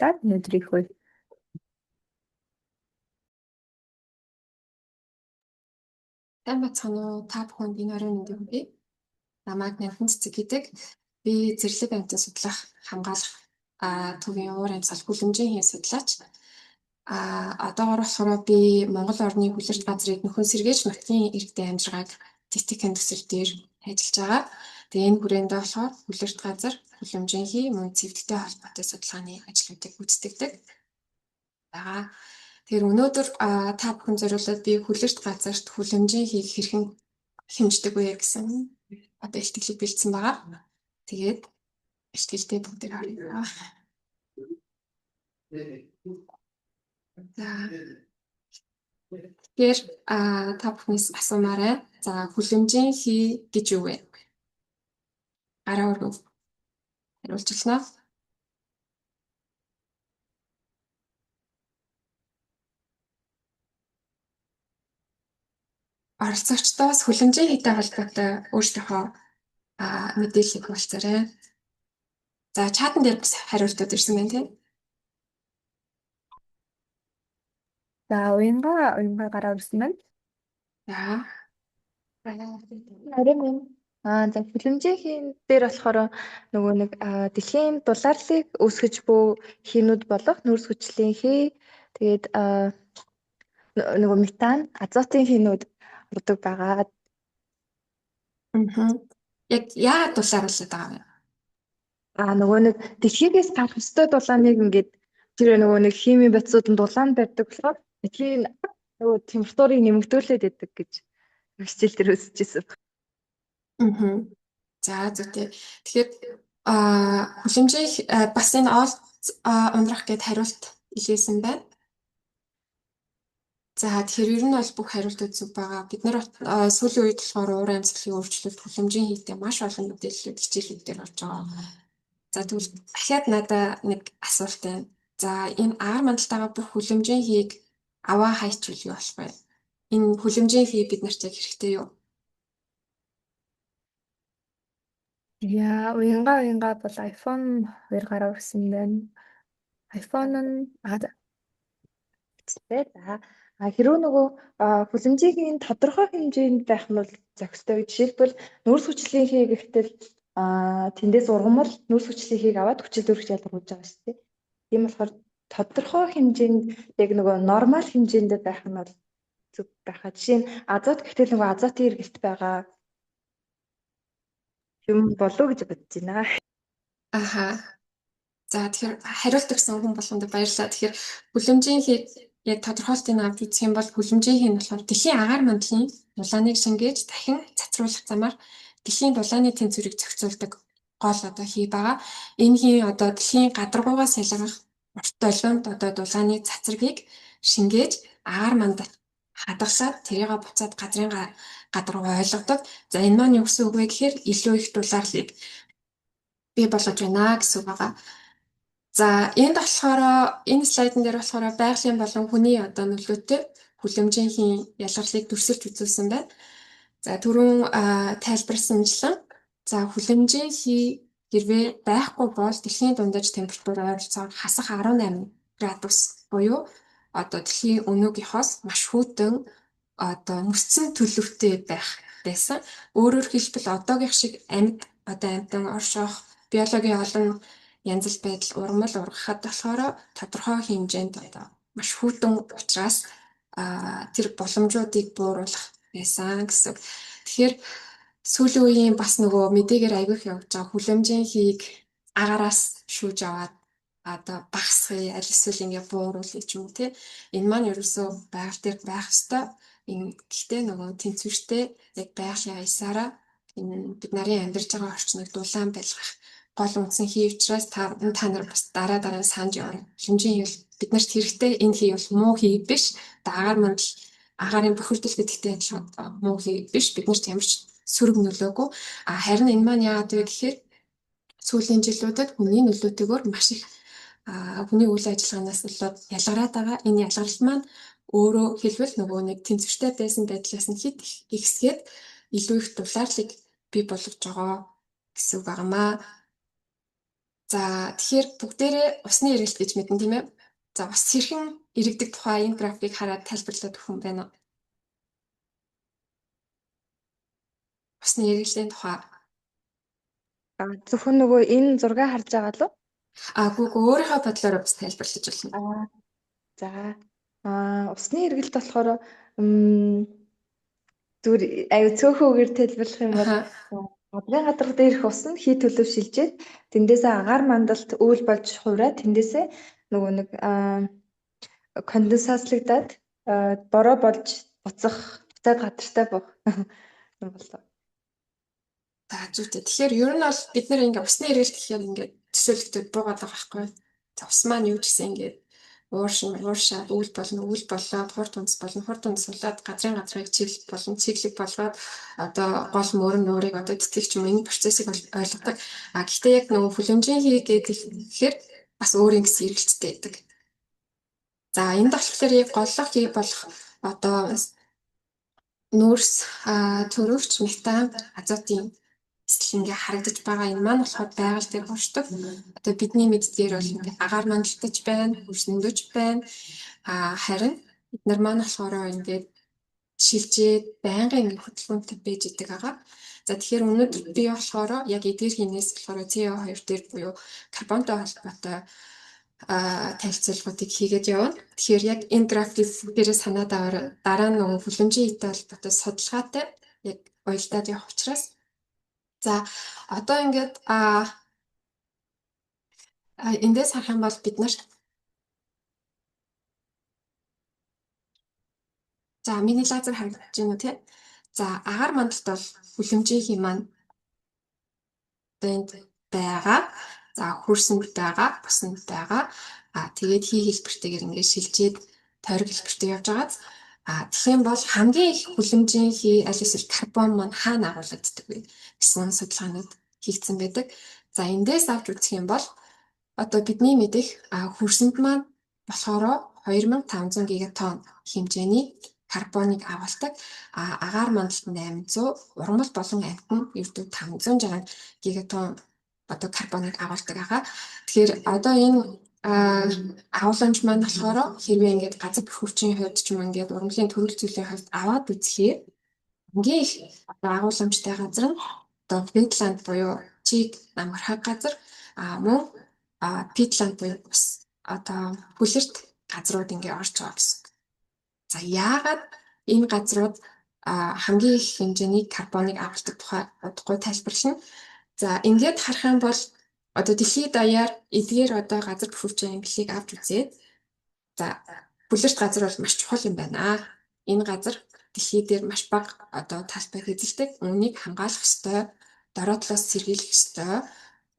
хуваалцаад өнөөдрийнхөө Сайн бацгаана уу? Та бүхэнд энэ оройн мэндийг хүргэе. Намайг Нандин Цэцэг гэдэг. Би зэрлэг амьтан судлах, хамгаалах төвийн уур амьсгал хүлэмжийн хийн судлаач. Одоогор болохоор би Монгол орны хүлэрт газрыг нөхөн сэргээж нутгийн иргэдийн амьжиргааг тэтгэх төсөл дээр ажиллаж байгаа. Тэгээ энэ хүрээндээ болохоор хүлэрт газар, хүлэмжийн хий, мөн цэвдэгтэй холбоотой судалгааны ажлуудыг гүйцэтгэдэг байгаа. Тэгэхээр өнөөдөр та бүхэн зориулаад би хүлэрт газарт хүлэмжийн хийг хэрхэн хэмждэг вэ гэсэн одоо илтгэлийг бэлдсэн байгаа. Тэгээд илтгэлдээ бүгдээр харъя. За, тэгэхээр та бүхнээс асуумаар байна. За, хүлэмжийн хий гэж юу вэ? Гараа өргөв. Хариулж болно. Оролцогчдоос хүлэмжийн хийтэй холбоотой өөрсдийнхөө мэдээллийг хуваалцаарай. За, чатан дээр бас хариултууд ирсэн байна тийм. За, уянга гараа өрсөн байна. За. Орой минь. За, хүлэмжийн хийн дээр болохоор нөгөө нэг дэлхийн дулаарлыг үүсгэж буй хийнүүд болох нүүрс хүчлийн хий, тэгээд нөгөө метан, азотын хийнүүд ордог байгаа. Аа. Яг яагаад дулааруулаад байгаа юм бэ? Нөгөө нэг дэлхийгээс гарах ёстой дулааныг ингээд тэр нөгөө нэг химийн бодисууд нь дулаан барьдаг болохоор дэлхийн нөгөө температурыг нэмэгдүүлээд байдаг гэж хичээл дээр үзчихсэн. Аа. За, зүйтэй. Тэгэхээр хүлэмжийн бас энэ оол ундрах гэд хариулт илгээсэн байна. За, тэгэхээр ер нь бол бүх хариултууд зөв байгаа. Бид нар сүүлийн үед болохоор уур амьсгалын өөрчлөлт, хүлэмжийн хийтэй маш олон мэдээллүүд хичээлүүд дээр орж байгаа. За, тэгвэл дахиад надаа нэг асуулт байна. За, энэ агаар мандалтайгаа бүх хүлэмжийн хийг аваа хайчвал юу болох вэ? Энэ хүлэмжийн хий бид нарт яг хэрэгтэй юу? Яа, уянга бол iPhone 2 гараа өрсөн байна. iPhone нь за. За, хэрвээ нөгөө хүлэмжийн тодорхой хэмжээнд байх нь бол зохистой. Жишээлбэл, нүүрс хүчлийн хий гэхтэл тэндээс ургамал нүүрс хүчлийн хийг аваад хүчил төрөгч ялгаруулж байгаа шүү дээ. Тийм болохоор тодорхой хэмжээнд, яг нөгөө нормал хэмжээнд байх нь бол зөв байхаа. Жишээ нь азот гэхтэл нөгөө азотын эргэлт байгаа юм болов гэж бодож байна. Аха. За, тэгэхээр хариулт өгсөн хүн болгонд баярлалаа. Тэгэхээр хүлэмжийн хий яг тодорхойлтыг авч үзэх юм бол хүлэмжийн хий нь болохоор дэлхийн агаар мандлын дулааныг шингээж дахин цацруулах замаар дэлхийн дулааны тэнцвэрийг зохицуулдаг гол одоо хий байгаа. Энэ хий одоо дэлхийн гадаргуугаас ялгарах урт долоомд одоо дулааны цацрагийг шингээж агаар мандал хадгалаад тэрийг буцаад газрын гадаргуу ойлгодог. За, энэ маань юу гэсэн үг вэ гэхээр илүү их дулаарлыг бий болгож байна гэсэн үг байгаа. За, энд болохоор энэ слайдн дээр болохоор байгалийн болон хүний одоо нөлөөтэй хүлэмжийн хийн ялгарлыг дүрсэлж үзүүлсэн байна. За, түрүүн тайлбарсанчлан, за, хүлэмжийн хий хэрвээ байхгүй бол дэлхийн дундаж температур ойролцоогоор хасах 18 градус буюу одоо дэлхийн өнөөгийнхоос маш хүйтэн одоо мөсцөн төлөвтэй байх байсан. Өөрөөр хэлбэл, одоогийнх шиг амьд одоо амьтан орших, биологийн олон янзал байдал ургамал ургахад болохоор тодорхой хэмжээнд одоо маш хүйтэн учраас тэр боломжуудыг бууруулах байсан гэсэн. Тэгэхээр сүүлийн үеийн бас нөгөө мэдээгээр аявих явж байгаа хүлэмжийн хийг агаараас шүүж аваад одоо багасгая, аль эсвэл ингээ бууруулъя ч юм уу, тий. Энэ маань ерөөсөө байгаль дээр байх ёстой. Энэ гэхдээ нөгөө тэнцвэртэй яг байгалийн аясаараа энэ бид нарын амьдарч байгаа орчныг дулаан байлгах гол үндсэн хий учраас та нар бас дараа дараа нь санаж явна. Хүлэмжийн хий бол бид нарт хэрэгтэй. Энэ хий бол муу хий биш. Агаар мандал, агаарын бохирдол гэдэгтэй адилхан муу хий биш. Бид нарт ямар ч сөрөг нөлөөгүй. А харин энэ маань яагаад вэ гэхээр сүүлийн жилүүдэд хүний нөлөөтэйгээр маш их хүний үйл ажиллагаанаас болоод ялгараад байгаа. Энэ ялгарл маань өөрөө хэлбэл нөгөө нэг тэнцвэртэй байсан байдлаас нь хит ихсгээд илүү их дулаарлыг бий болгож байгаа гэсэн үг байнамаа. За, тэгэхээр бүгдээрээ усны эргэлт гэж мэднэ, тийм ээ. За, ус хэрхэн эргэдэг тухай энэ графикийг хараад тайлбарлаад өгөх юм байна уу? Усны эргэлтийн тухай. Зөвхөн нөгөө энэ зургийг харж байгаа л уу? Аагүй, өөрийнхөө бодлоор бас тайлбарлаж болно. За. Усны эргэлт болохоор зүгээр аюу цөөхөөр тайлбарлах юм бол гадрын гадар дээрх ус нь хий төлөв шилжээд тэндээсээ агаар мандалт үйл болж хувраад тэндээсээ нөгөө нэг конденсацлагдаад бороо болж буцах, буцаад гадартай буух юм болоо. За, зүйтэй. Тэгэхээр ер нь бол бид нэр ингээ усны эргэлт гэхээр ингээд төсөөлөгдөд буугаад байгаа байхгүй. За, ус маань юу ч гэсэн ингээд ууршаад үйл болно, үйл болоод хурд үндэс болно, хурд үндэс болоод газрын газрыг чиглэл болно, чиглэг болгоод одоо гол мөрөн нуурыг одоо тэтгэх юм, энэ процессыг ойлгодог. А гэхдээ яг нөгөө хүлэмжийн хий гэхээр бас өөр ингэсэн эргэлттэй байдаг. За, энд болохоор яг голлох хий болох одоо нүүрс, төрөвч, метан, азотын эсэл ингээ харагдаж байгаа. Энэ маань болохоор байгаль дээр оршдог. Одоо бидний мэддгээр бол ингээ агаар мандалтаж байна, хөрсөндөж байна. Харин эднэр маань болохоор ингээд шилжээд байнгын ингээ хөдөлгөөнтэй байж идэг байгаа. За, тэгэхээр өнөөдөр би болохоор яг эдгээр хийнээс болохоор CO2 дээр буюу карбонтой холбоотой танилцуулгуудыг хийгээд явна. Тэгэхээр яг энэ график дээрээ санаад аваар дараа нь нөгөө хүлэмжийн хийтэй холбоотой судалгаатай яг уялдаад явах учраас. За, одоо ингээд эндээс харах юм бол бид нарт, за, миний лазер харагдаж байна уу, тий? За, агаар мандалт бол хүлэмжийн хий маань одоо энд байгаа. За, хөрсөнд байгаа, бусанд байгаа. Тэгээд хий хэлбэртэйгээр ингээд шилжээд тойрог хэлбэртэй явж байгааз. Тэгэх юм бол хамгийн их хүлэмжийн хий аль эсвэл карбон маань хаана агуулгаддаг вэ гэсэн судалгаанууд хийгдсэн байдаг. За, эндээс авч үзэх юм бол одоо бидний мэдэх хөрсөнд маань болохоор 2500 гигатон хэмжээний карбоныг агуулдаг. Агаар мандалт 800, ургамал болон амьтан ердөө 560 гигатон одоо карбоныг агуулдаг байгаа. Тэгэхээр одоо энэ агуулгамж маань болохоор хэрвээ ингээд газар бөхөвчийн хувьд ч юм ингээд ургамлын төрөл зүйлийн хувьд аваад үзэхээр хамгийн их одоо агуулгамжтай газар нь одоо Финланд буюу Чиг намгархаг газар, мөн Питланд буюу бас одоо хүлэрт газрууд ингээ орж байгаа гэсэн. За, яагаад энэ газрууд хамгийн их хэмжээний карбоныг агуулдаг тухай удахгүй тайлбарлана. За, ингээд харах юм бол одоо дэлхийд даяар эдгээр одоо газар бөхөвчийн ангиллыг авч үзээд, за, хүлэрт газар бол маш чухал юм байна. Энэ газар дэлхий дээр маш бага одоо талбай эзэлдэг. Үүнийг хамгаалах ёстой, дорой талаас сэргийлэх ёстой,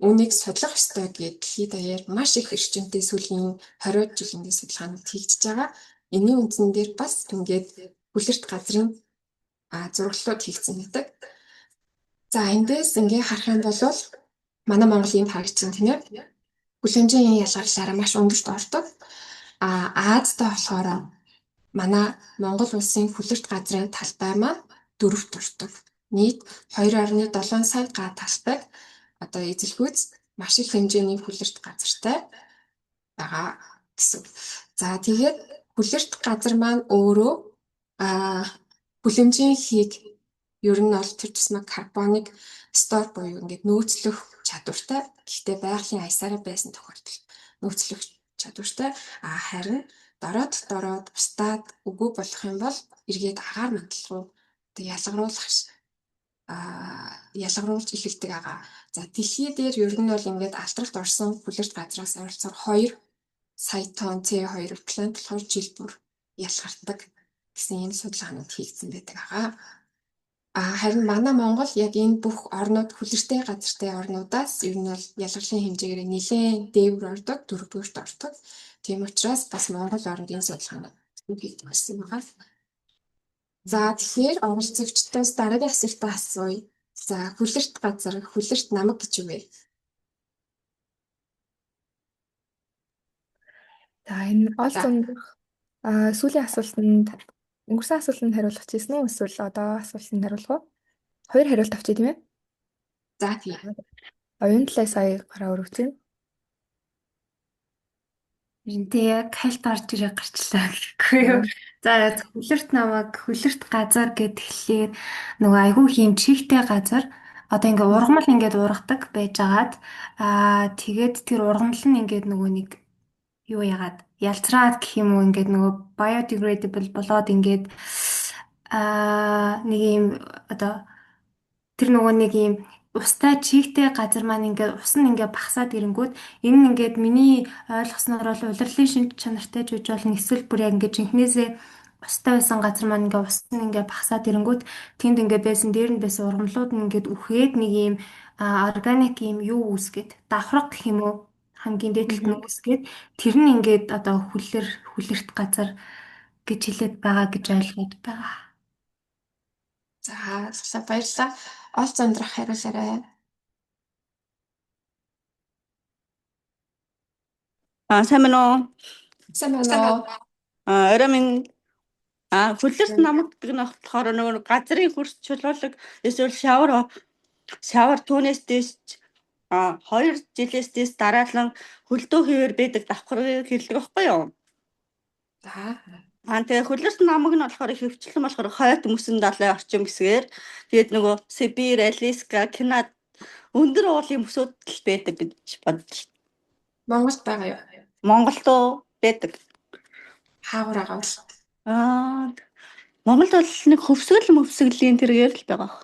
үүнийг судлах ёстой гээд дэлхийд даяар маш их эрчимтэй сүүлийн 20 жилийн судалгаанууд хийгдэж байгаа. Энийн үндсэн дээр бас ингээд хүлэрт газрын зураглалууд хийгдсэн байдаг. За, эндээс ингээ харах юм бол манай Монгол ийм харагдсан, тийм ээ. Хүлэмжийн ялгарлаараа маш өндөрт ордог. Азтай болохоор манай Монгол улсын хүлэрт газрын талбай маань дөрөвт ордог. Нийт 2.7 сая га талбайг одоо эзэлхүйц маш их хэмжээний хүлэрт газартай байгаа гэсэн. За, тэгээд хүлэрт газар маань өөрөө хүлэмжийн хийг ер нь бол тэр тусмаа карбоныг стор буюу ингээд нөөцлөх чадвартай. Гэхдээ байгалийн аясаараа байсан тохиолдолд нөөцлөх чадвартай. Харин дороод дороод устдаад үгүй болох юм бол эргээд агаар мандал руу одоо ялгаруулах ялгаруулж эхэлдэг байгаа. За, дэлхий дээр ер нь бол ингээд алдралт орсон хүлэрт газраас ойролцоогоор 2 сая тонн CO2 планет болохоор жил бүр ялгардаг гэсэн ийм судалгаанууд хийгдсэн байдаг байгаа. Харин манай Монгол яг энэ бүх орнууд хүлэртэй газартай орнуудаас ер нь бол ялгарлын хэмжээгээр нэлээд дээвэр ордог, дөрөвдүгээрт ордог. Тийм учраас бас Монгол оронд энэ судалгаанууд хийгдэх байсан байгаа. За, тэгэхээр оролцогчдоос дараагийн асуултаа асууя. За, хүлэрт газар, хүлэрт намаг гэж юу вэ? За, энэ ол зундах сүүлийн асуултанд, өнгөрсөн асуултанд хариулах гэсэн үү, эсвэл одоо асуултанд хариулах уу? Хоёр хариулт авчи, тийм ээ? За, тийм. Оюун талаа сая гараа өргөж байна. Жинтэй яг хальт орж ирээ гарчлаа гэхгүй юу. За, хөлөрт намайг хөлөрт газар гэхлээр нөгөө айгүй хийм чихтэй газар одоо ингээ ургамал ингээд ургадаг байжгаад тэгээд тэр ургамал нь ингээд нөгөө нэг юу яагаад ялцраад гэх юм уу, ингээд нөгөө biodegradable болоод ингээд нэг юм одоо тэр нөгөө нэг юм устай чигтэй газар маань ингээд ус нь ингээд багасаад ирэнгүүт энэ нь ингээд миний ойлгосноор бол улирлын шинж чанартай ч үж болно, эсвэл бүр яг ингээд жинхнээсээ устай байсан газар маань ингээд ус нь ингээд багасаад ирэнгүүт тэнд ингээд байсан дээр нь байсан ургамлууд нь ингээд үхээд нэг юм органик юм юу үүсгээд давхраг гэх юм уу, хамгийн дээд талд нь үүсгээд тэр нь ингээд одоо хүлэрт газар гэж хэлээд байгаа гэж ойлгоод байгаа. За, ойлголоо, баярлалаа. Ол зандрах хариулаарай. А, сайн байна уу? Сайн байна уу? А, орой минь. Хөлөрт намаг гэдэг нь болохоор нөгөө газрын хөрс чулуулаг эсвэл шавар түүнээс дээш 2 жилээс дээш дараалан хөлдөө хэвээр байдаг давхаргыг хэлдэг байхгүй юу? За. Тэгээ хөлөрт намаг нь болохоор ихэвчлэн болохоор хойт мөсөн далайн орчин хэсгээр, тэгээд нөгөө Сибирь, Аляска, Канада өндөр уулын мөсүүд л байдаг гэж бодож. Монголд байгаа юу? Монголд байдаг. Хаагур байгаа бол. Монголд бол нэг хөвсгөл мөвсгөлийн тэргээр л байгаа.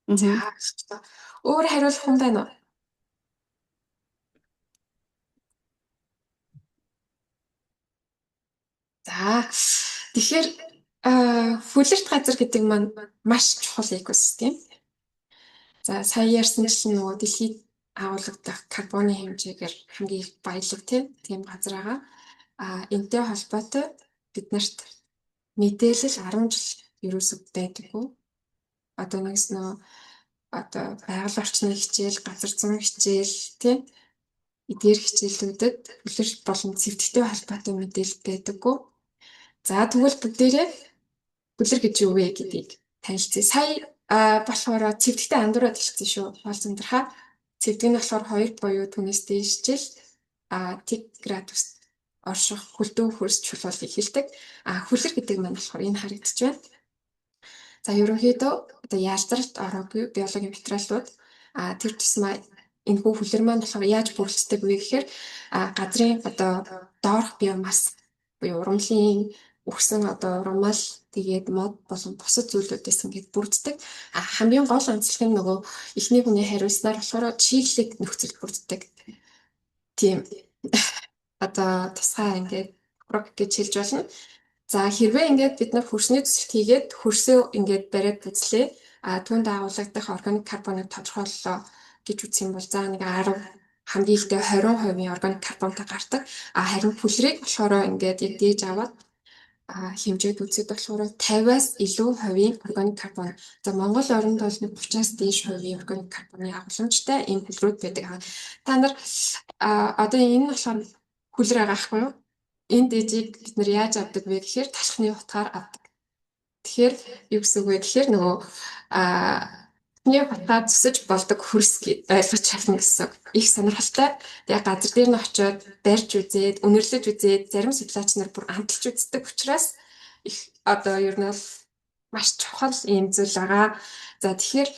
За, өөр хариулах хүн байна уу? За, тэгэхээр хөлөрт газар гэдэг маань маш чухал экосистем. За, сая ярьсанчлан нөгөө дэлхийд агуулгадах карбоны хэмжээгээр хамгийн их баялаг тийм газар байгаа. Энтэй холбоотой бид нарт мэдээлэл 10 жил ерөөсөө байдаггүй. Одоо нэгс нөө одоо байгаль орчны хичээл, газар зүйн хичээл тийм эдгээр хичээлүүдэд хөлөрт болон зэвдэгтэй холбоотой мэдээлэл байдаггүй. За, тэгвэл бүгдээрээ хөлөр гэж юу вэ гэдгийг танилцъя. Сая болохоор цэвдэгтэй андуураад хэлсэн шүү. Хоол зундрахаа. Цэвдэг нь болохоор 2 буюу түүнээс дээшжил тэг градус орших хөлдөө хөрс чулуулыг хэлдэг. Хөлөр гэдэг маань болохоор энэ харагдаж байна. За, ерөнхийдөө одоо ялзралт ороогүй биологийн материалууд тэр тусмаа энэхүү хөлөр маань болохоор яаж бүрэлддэг вэ гэхээр газрын одоо доорх биомасс буюу ургамлын үхсэн одоо ургамал, тэгээд мод болон бусад зүйлүүдээс ингээд бүрддэг. Хамгийн гол онцлог нь нөгөө эхний хүний хариулснаар болохоор чиглэг нөхцөл бүрддэг. Тийм одоо тусгай ингээд прог гэж хэлж болно. За, хэрвээ ингээд бид нар хөрсний төсөлт хийгээд хөрсөө ингээд бариад үзлээ. Түүнд агуулгадах органик карбоныг тодорхойллоо гэж үзэх юм бол за нэг 10, хамгийн ихдээ 20% органик карбонтой гардаг. Харин хүлрийг болохоор ингээд яг дээж аваад хэмжээд үзэхэд болохоор 50-аас илүү хувийн органик карбон. За, Монгол оронд бол нэг 30-аас дээш хувийн органик карбоны агуулмжтай ийм хүлрүүд байдаг. Та нар одоо энэ нь болохоор хүлэр байгаа хгүй юу? Энэ дээжийг бид нар яаж авдаг вэ гэхээр талхны утгаар авдаг. Тэгэхээр юу гэсэн үг вэ гэхээр нөгөө талхны утгаар зүсэж болдог хөрс гэж ойлгож чадна гэсэн. Их сонирхолтой. Тэгээ газар дээр нь очиод барьж үзээд, үнэрлэж үзээд, зарим судлаач нар бүр амталж үздэг учраас их одоо ер нь бол маш чухал ийм зүйл байгаа. За, тэгэхээр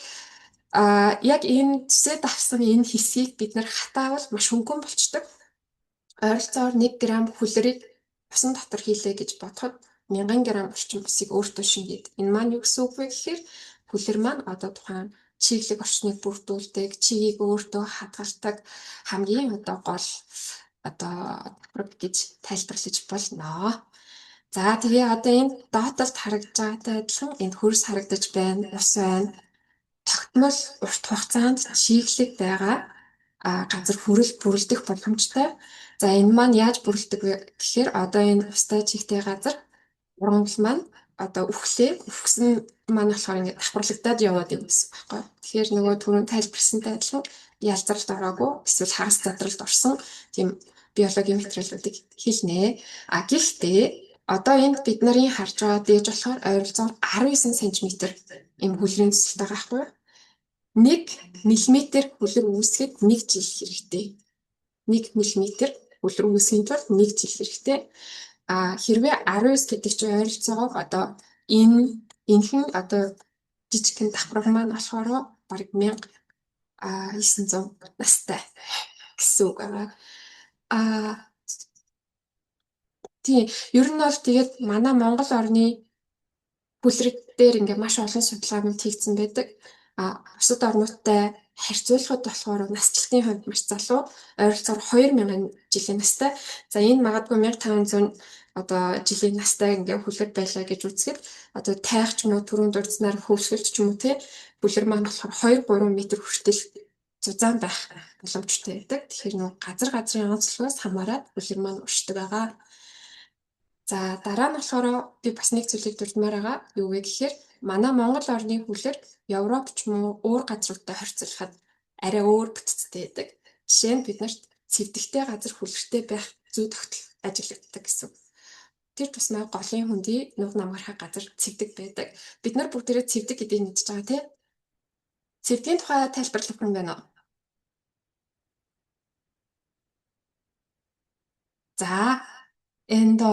яг энэ зүсээд авсан энэ хэсгийг бид нар хатаавал маш хөнгөн болчдөг. Ойролцоогоор 1 г хүлэрийг усан дотор хийлээ гэж бодоход 1000 г орчим усыг өөртөө шингээд. Энэ маань юу гэсэн үг вэ гэхээр хүлэр маань одоо тухайн чиглэг орчныг бүрдүүлдэг, чигийг өөртөө хадгалдаг хамгийн одоо гол одоо давхарга гэж тайлбарлаж болно. За, тэгээ одоо энэ доод талд харагдаж байгаатай адилхан энд хөрс харагдаж байна, ус байна. Тогтмол урт хугацаанд чиглэг байгаа газар хүрэл бүрэлдэх боломжтой. За, энэ маань яаж бүрэлддэг вэ гэхээр одоо энэ устай чигтэй газар ургамал маань одоо үхлээ. Үхсэн маань болохоор ингээд давхарлагдаад яваад юм гэсэн байхгүй. Тэгэхээр нөгөө түрүүн тайлбарсантай адилхан ялзралт ороогүй эсвэл хагас задралд орсон тийм биологийн материалуудыг хэлнэ. Гэхдээ одоо энд бид нарын харж байгаа дээж болохоор ойролцоогоор 19 см ийм хүлрийн төсөлтэй байгаа байхгүй юу? 1 мм хүлэр үүсгэхэд 1 жил хэрэгтэй. 1 мм. Хүлэр үүсгэхийн тулд 1 жил хэрэгтэй. А хэрвээ 19 гэдэг чинь ойролцоогоор одоо энэ энхэн одоо жижигхэн давхарга маань болохоор бараг 1900 настай гэсэн үг байгаа. А тийм, ер нь бол тэгээд манай Монгол орны хүлрэг дээр ингээ маш олон судалгаанууд хийгдсэн байдаг. А бусад орнуудтай харьцуулахад болохоор насжилтын хувьд маш залуу, ойролцоогоор 2000 жилийн настай. За энэ магадгүй 1500 одоо жилийн настай ингээ хүлэр байлаа гэж үзэхэд одоо тайх ч юм уу, түрүүнд дурдсанаар хөвсгөлч ч юм уу, те, хүлэр маань болохоор 2 3 м хүртэл зузаан байх боломжтой байдаг. Тэгэхээр нөө газар газрын онцлогоос хамаарат хүлэр маань уршдаг байгаа. За дараа нь болохоор би бас нэг зүйлийг дурдмаар байгаа. Юу вэ гэхээр манай Монгол орны хүлэр Европ ч юм уу өөр газруудтай харьцуулахад арай өөр бүтцтэй байдаг. Жишээ нь бид нарт цэвдэгтэй газар хүлэртэй байх зүй тогтол ажиглагддаг гэсэн. Тэр тусмаа голын хөндий нуг намгархай газар цэвдэг байдаг. Бид нар бүгдээрээ цэвдэг гэдгийг мэдж байгаа, тий? Цэвдгийн тухай тайлбарлах юм байна уу? За, эндо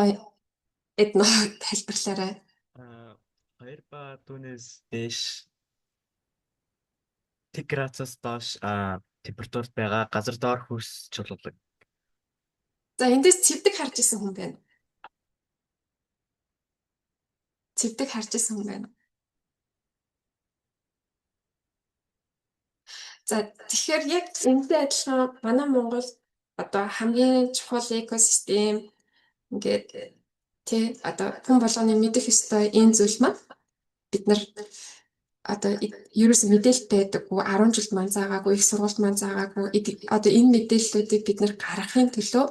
эдно тайлбарлаарай. А 2 ба түүнээс дээш тэг градусаас доош температурт байгаа газар доор хөрс чулуулаг. За, эндээс цэвдэг харж исэн хүн байна. Цэвдэг харж исэн хүн байна. За, тэгэхээр яг энэтэй адилхан манай Монгол одоо хамгийн чухал экосистем ингээд, тий, одоо хүн болгоны мэдэх ёстой энэ зүйл маань бид нар одоо ерөөсөө мэдээлэл байдаггүй, 10 жилд маань заагаагүй, их сургуульд маань заагаагүй. Одоо энэ мэдээллүүдийг бид нар гаргахын төлөө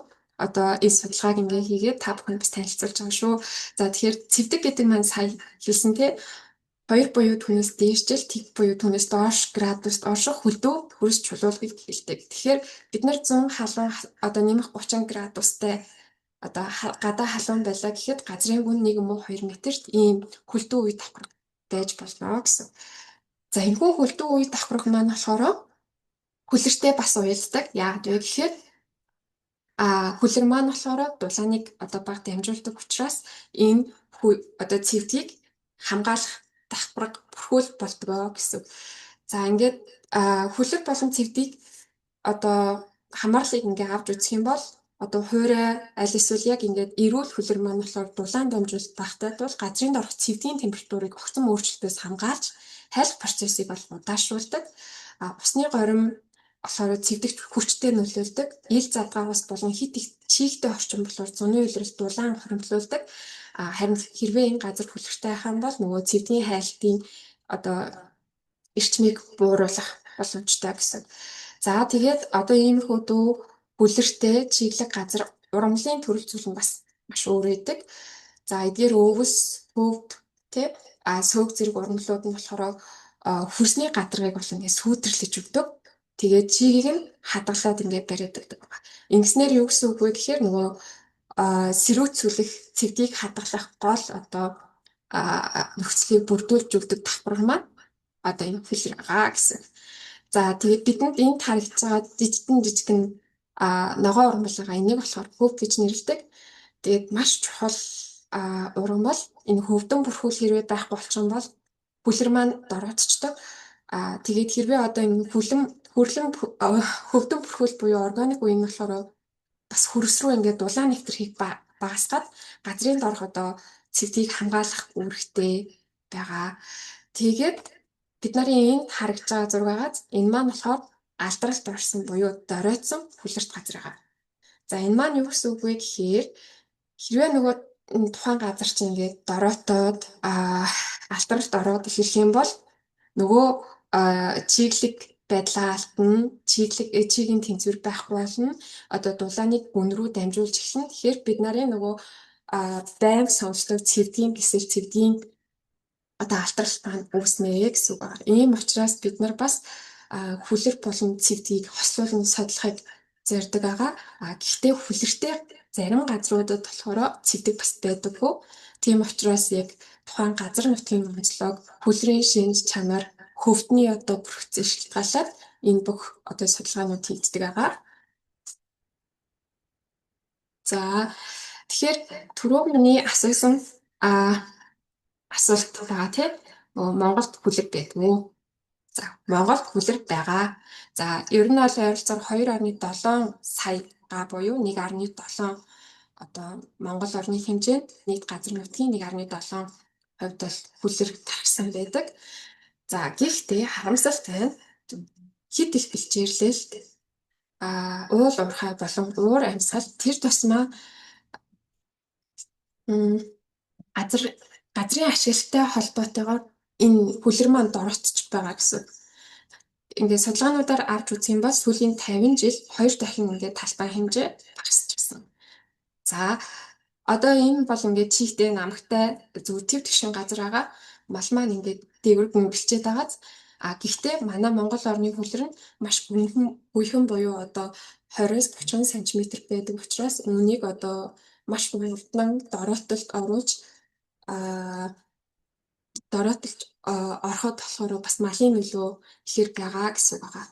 одоо энэ судалгааг ингээ хийгээд та бүхэнд бас танилцуулж байгаа шүү. За, тэгэхээр цэвдэг гэдэг маань сая хэлсэн, тий, 2 буюу түүнээс дээшжил тэг буюу түүнээс доош градуст орших хөлдөө хөрс чулуулгыг хэлдэг. Тэгэхээр бид нар 100 халуун одоо нэмэх 30 градустай одоо гадаа халуун байлаа гэхэд газрын гүн 1 юм уу 2 метрт ийм хөлдөө үе давхарга байж болно гэсэн. За, энэхүү хөлдөө үе давхарга маань болохоор хүлэртэй бас уялддаг. Яагаад вэ гэхээр хүлэр маань болохоор дулааныг одоо баг дамжуулдаг учраас энэ одоо цэвдгийг хамгаалах давхарга бүрхүүл болдгоо гэсэн. За, ингээд хүлэр болон цэвдийг одоо хамаарлыг ингээ авч үзэх юм бол одоо хуурай аль эсвэл яг ингээд эрүүл хүлэр маань болохоор дулаан дамжуулалт багтай тул газрын доорх цэвдгийн температурыг огцом өөрчлөлтөөс хамгаалж хайлах процессыг бол удаашруулдаг. Усны горим болохоор цэвдэгт хүчтэй нөлөөлдөг. Ил задгаа ус болон хит их чийгтэй орчин болохоор зуны улирал дулаан хоримтлуулдаг. Харин хэрвээ энэ газар хүлэртэй байх юм бол нөгөө цэвдгийн хайлтын одоо эрчмийг бууруулах боломжтой гэсэн. За, тэгээд одоо иймэрхүү дүү хүлэртэй чиглэг газар ургамлын төрөл зүйл нь бас маш өөр байдаг. За, эдгээр өвс, хөвд, тий, сөөг зэрэг ургамлууд нь болохоор хөрсний гадаргыг бол ингээд сүүдэрлэж өгдөг. Тэгээд чигийг нь хадгалаад ингээд бариад өгдөг байна. Ингэснээр юу гэсэн үг вэ гэхээр нөгөө сэрүүцүүлэх цэвдгийг хадгалах гол одоо нөхцөлийг бүрдүүлж өгдөг давхарга маань одоо энэ хүлэр байгаа гэсэн. За, тэгээд бидэнд энд харагдж байгаа жижигэн жижигэн ногоон ургамал байгаа. Энийг болохоор хөвд гэж нэрлэдэг. Тэгээд маш чухал ургамал, энэ хөвдөн бүрхүүл хэрвээ байхгүй болчих юм бол хүлэр маань дороотчдог. Тэгээд хэрвээ одоо энэ хүлэм хөрлөн хөвдөн бүрхүүл буюу органик үе нь болохоор бас хөрс рүү ингээд дулаан нэвтэрхийг багасгаад газрын доорх одоо цэвдгийг хамгаалах үүрэгтэй байгаа. Тэгээд бид нарын энд харагдж байгаа зургаагаас энэ маань болохоор алдралт орсон буюу доройтсон хүлэрт газар байгаа. За, энэ маань юу гэсэн үг вэ гэхээр хэрвээ нөгөө тухайн газар чинь ингээд дороотоод алдралт ороод эхлэх юм бол нөгөө чиглэг байдлаа алдна, чиглэг чигийн тэнцвэр байхгүй болно. Одоо дулааныг гүн рүү дамжуулж эхэлнэ. Тэгэхээр бид нарын нөгөө байнга сонсдог цэвдгийн гэсэл, цэвдгийн одоо алтралт маань үүснэ гэсэн үг байна. Ийм учраас бид нар бас хүлэр болон цэвдгийг хослуулан судлахыг зорддог байгаа. Гэхдээ хүлэртэй зарим газруудад болохоор цэвдэг бас байдаггүй. Тийм учраас яг тухайн газар нутгийн онцлог, хүлрийн шинж чанар, хөвдний одоо бүрхцээ шалтгаалаад энэ бүх одоо судалгаанууд хийгддэг байгаа. За, тэгэхээр түрүү миний асуусан асуулт байгаа, тий. Монголд хүлэг байдаг уу? За, Монголд хүлэр байгаа. За, ер нь бол ойролцоогоор 2.7 сая га буюу 1.7 одоо Монгол орны хэмжээнд нийт газар нутгийн 1.7% бол хүлэр тархсан байдаг. За, гэхдээ харамсалтай нь хэт их бэлчээрлэлт, уул уурхай болон уур амьсгал тэр тусмаа газрын ашиглалтай холбоотойгоор энэ хүлэр маань дороотож байгаа гэсэн. Ингээд судалгаануудаар авч үзэх юм бол сүүлийн 50 жил хоёр дахин ингээд талбай хэмжээ багасчихсан. За, одоо энэ бол ингээд чийгтэй, намагтай зүгээр төв тэгшин газар байгаа. Мал маань ингээд дээгүүр бэлчээд байгааз. А гэхдээ манай Монгол орны хүлэр нь маш гүйхэн буюу одоо 20-с 30 см байдаг учраас үүнийг одоо маш хурдан дороотолд оруулж дороотолж ороход болохоор бас малын нөлөө ихээр байгаа гэсэн үг байгаа.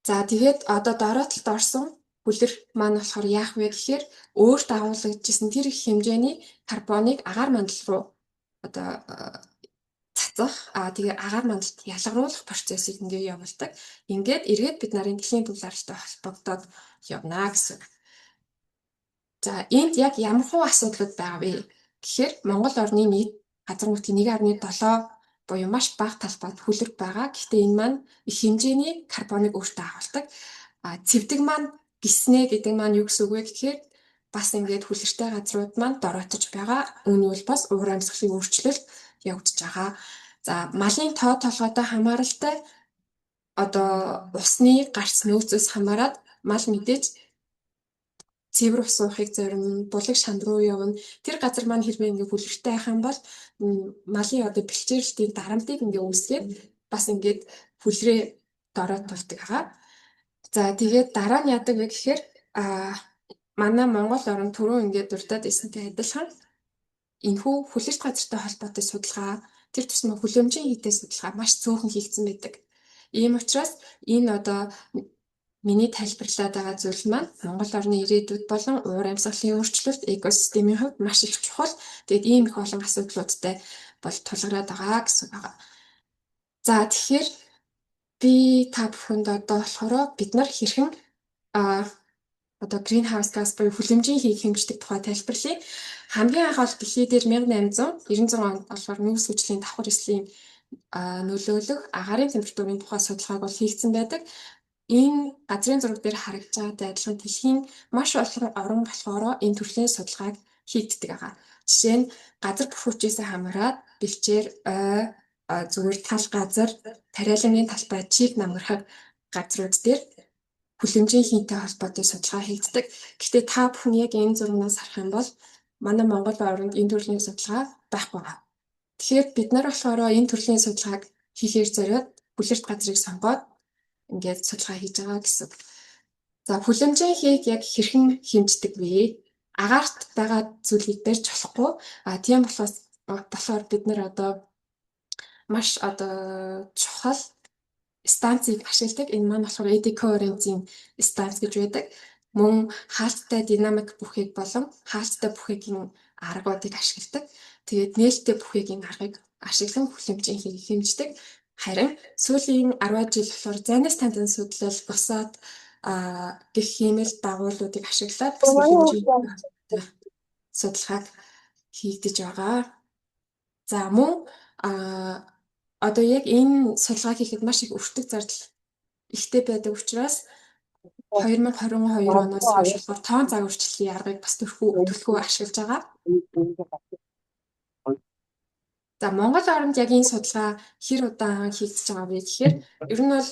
За, тэгээд одоо дороотолд орсон хүлэр маань болохоор яах вэ гэхээр өөрт агуулагдчихсан тэр их хэмжээний карбоныг агаар мандал руу одоо цацах, тэгээ агаар мандалд ялгаруулах процессыг ингээ явуулдаг. Ингээд эргээд бид нарын дэлхийн тулаарчтай холбогдоод явна гэсэн. За, энд яг ямар хуу асуудлууд байгаа вэ гэхээр Монгол орны нийт газар нутгийн 1.7 буюу маш бага талбайд хүлэр байгаа. Гэхдээ энэ маань их хэмжээний карбоныг өөртөө агуулдаг. Цэвдэг маань гиснэ гэдэг маань юу гэсэн үг вэ гэхээр бас ингээд хүлэртэй газрууд маань дороотож байгаа. Үүний улмаас уур амьсгалын өөрчлөлт явагдаж байгаа. За, малын тоо толгойтой хамааралтай одоо усны гарц нөөцөөс хамаарат мал мэдээж цэвэр ус уухыг зорино, булаг шанд руу явна. Тэр газар маань хэрвээ ингээ хүлэртэй байх юм бол малын одоо бэлчээрлэлтийн дарамтыг ингээ үүсгээд бас ингээд хүлрээ дороотуулдаг байгаа. За, тэгээд дараа нь яадаг вэ гэхээр манай Монгол орн түрүү ингээд дурдаад ирсэнтэй адилхан энэхүү хүлэрт газартай холбоотой судалгаа, тэр тусмаа хүлэмжийн хийтэй судалгаа маш цөөхөн хийгдсэн байдаг. Ийм учраас энэ одоо миний тайлбарлаад байгаа зүйл маань Монгол орны ирээдүйд болон уур амьсгалын өөрчлөлт, экосистемийн хувьд маш их чухал. Тэгээд ийм их олон асуудлуудтай бол тулгараад байгаа гэсэн байгаа. За, тэгэхээр би та бүхэнд одоо болохоор бид нар хэрхэн одоо greenhouse gas буюу хүлэмжийн хийг хэмждэг тухай тайлбарлая. Хамгийн анх бол дэлхий дээр 1896 онд болохоор нүүрс хүчлийн давхар эслийн нөлөөлөх агаарын температурын тухай судалгааг бол хийгдсэн байдаг. Энэ газрын зураг дээр харагдж байгаатай адилхан дэлхийн маш олон орн болохоор энэ төрлийн судалгааг хийгддэг байгаа. Жишээ нь газар бүрхүүчээс хамаарат бэлчээр, ой, зүгээр тал газар, тариалангийн талбай, чийг намгархаг газрууд дээр хүлэмжийн хийнтэй холбоотой судалгаа хийгддэг. Гэхдээ та бүхэн яг энэ зурнаас харах юм бол манай Монгол оронд энэ төрлийн судалгаа байхгүй байгаа. Тэгэхээр бид нар болохоор энэ төрлийн судалгааг хийхээр зориод хүлэрт газрыг сонгоод ингээд судалгаа хийж байгаа гэсэн. За, хүлэмжийн хийг яг хэрхэн хэмждэг вэ? Агаарт байгаа зүйлийг барьж болохгүй. А тийм болохоор бид нар одоо маш одоо чухал станцыг ашигладаг. Энэ маань болохоор eddy current-ийн станц гэж байдаг. Мөн хаалттай динамик бүхийг болон хаалттай бүхийгийн аргуудыг ашигладаг. Тэгээд нээлттэй бүхийгийн аргыг ашиглан хүлэмжийн хийг хэмждэг. Харин сүүлийн 10 жил болохоор зайнаас тандан судлал, босоод гэх хиймэл дагуулуудыг ашиглаад бас хүлэмжийн судалгааг хийгдэж байгаа. За, мөн одоо яг энэ судалгаа хийхэд маш их өртөг зардал ихтэй байдаг учраас 2022 оноос хойш болохоор тоон цаг өөрчлөлийн аргыг бас түлхүү ашиглаж байгаа. За, Монгол оронд яг энэ судалгаа хэр удаан хийгдэж байгаа вэ гэхээр ер нь бол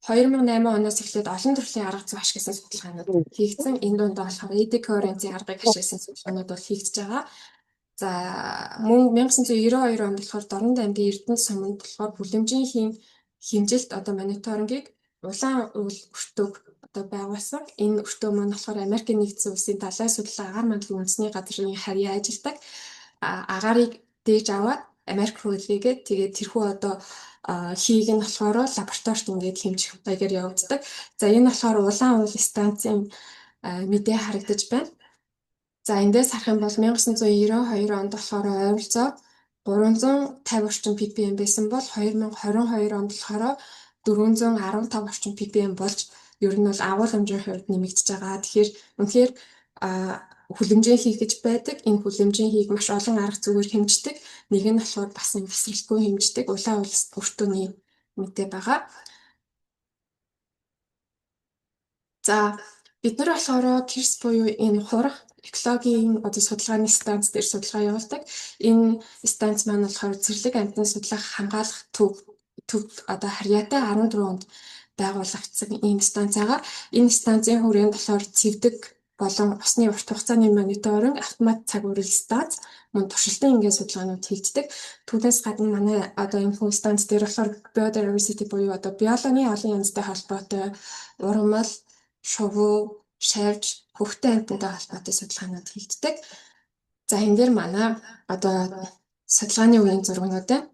2008 оноос эхлээд олон төрлийн арга зүй ашигласан судалгаанууд хийгдсэн. Энэ дунд болохоор eddy current-ийн аргыг ашигласан судалгаанууд бол хийгдэж байгаа. За, мөн 1992 онд болохоор Дорнод аймгийн Эрдэнэт суманд болохоор хүлэмжийн хийн хэмжилт одоо мониторингийг улаан уул өртөөг одоо байгуулсан. Энэ өртөө маань болохоор Америкийн нэгдсэн улсын далай судлал агаар мандлын үндэсний газрын харьяа ажилладаг. Агаарыг дээж аваад Америк руу илгээгээд, тэгээд тэрхүү одоо хийг нь болохоор лабораторид ингээд хэмжих маягаар явагддаг. За, энэ болохоор улаан уул станцын мэдээ харагдаж байна. За, эндээс харах юм бол 1992 онд болохоор ойролцоо 350 орчим ppm байсан бол 2022 онд болохоор 415 орчим ppm болж ер нь бол агуулмжийн хувьд нэмэгдэж байгаа. Тэгэхээр үнэхээр хүлэмжийн хий гэж байдаг. Энэ хүлэмжийн хийг маш олон арга зүгээр хэмждэг. Нэг нь болохоор бас бэсрэлтгүй хэмждэг. Улаан улс өртөөний мэдээ байгаа. За, бид нар болохоор Кирс буюу энэ хурах экологийн одоо судалгааны станц дээр судалгаа явуулдаг. Энэ станц маань болохоор цэцэрлэг амьтан судлах хамгаалах төв төв одоо харьяатай 14 онд байгуулагдсан ийм станц байгаа. Энэ станцын хүрээнд болохоор цэвдэг болон усны урт хугацааны мониторинг, автомат цаг үеийн станц, мөн туршилтын ингийн судалгаанууд хийгддэг. Түүнээс гадна манай одоо энэ хүү станц дээр болохоор biodiversity буюу одоо биологийн олон янзтай холбоотой ургамал, шувуу, шавж, хөхтөн амьтантай холбоотой судалгаанууд хийгддэг. За, энэ дээр манай одоо судалгааны үеийн зургнууд байна.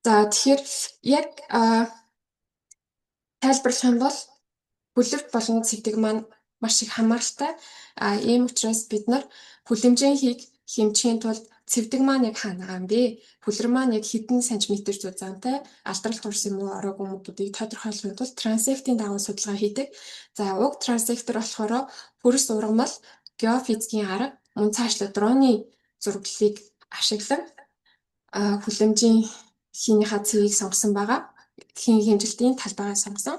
За, тэгэхээр яг тайлбарлах юм бол хүлэрт болон цэвдэг маань маш их хамааралтай. Ийм учраас бид нар хүлэмжийн хийг хэмжихийн тулд цэвдэг маань яг хаана байгаа юм бэ? Хүлэр маань яг хэдэн сантиметр зузаантай, алдралт урсан юм уу, ороогүй юм уу гэдгийг тодорхойлохын тулд трансектийн дагуу судалгаа хийдэг. За, уг трансектор болохоор хөрс ургамал, геофизикийн арга, мөн цаашлаа дроны зураглалыг ашиглан хүлэмжийн хийнийхаа цэгийг сонгосон байгаа. Хийн хэмжилтийн талбайгаа сонгосон.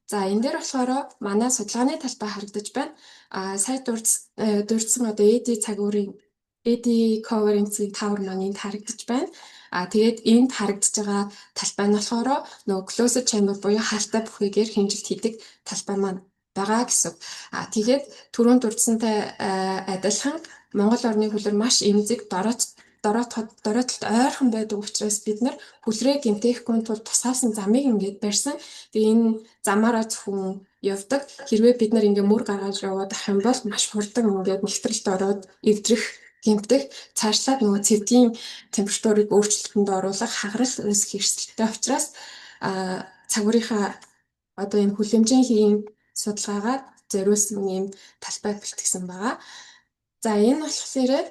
За, энэ дээр болохоор манай судалгааны талбай харагдаж байна. Сая дурдсан одоо AD цаг үеийн AD covariance-ийн tower маань энд харагдаж байна. Тэгээд энд харагдаж байгаа талбай нь болохоор нөгөө closed chamber буюу хаалттай бүхийгээр хэмжилт хийдэг талбай маань байгаа гэсэн. Тэгээд түрүүн дурдсантай адилхан Монгол орны хүлэр маш эмзэг, дороотолд ойрхон байдаг учраас бид нар хүлрээ гэмтээхгүй тулд тусгаасан замыг ингээд барьсан. Тэгээ энэ замаараа зөвхөн явдаг. Хэрвээ бид нар ингээд мөр гаргаж яваад ах юм бол маш хурдан ингээд нэгтрэлт ороод эвдрэх, гэмтэх, цаашлаад нөгөө цэвдгийн температурыг өөрчлөлтөнд оруулах хагарал үүсэх эрсдэлтэй учраас цагуурынхаа одоо энэ хүлэмжийн хийн судалгаагаар зориулсан ийм талбай бэлтгэсэн байгаа. За, энэ болохоор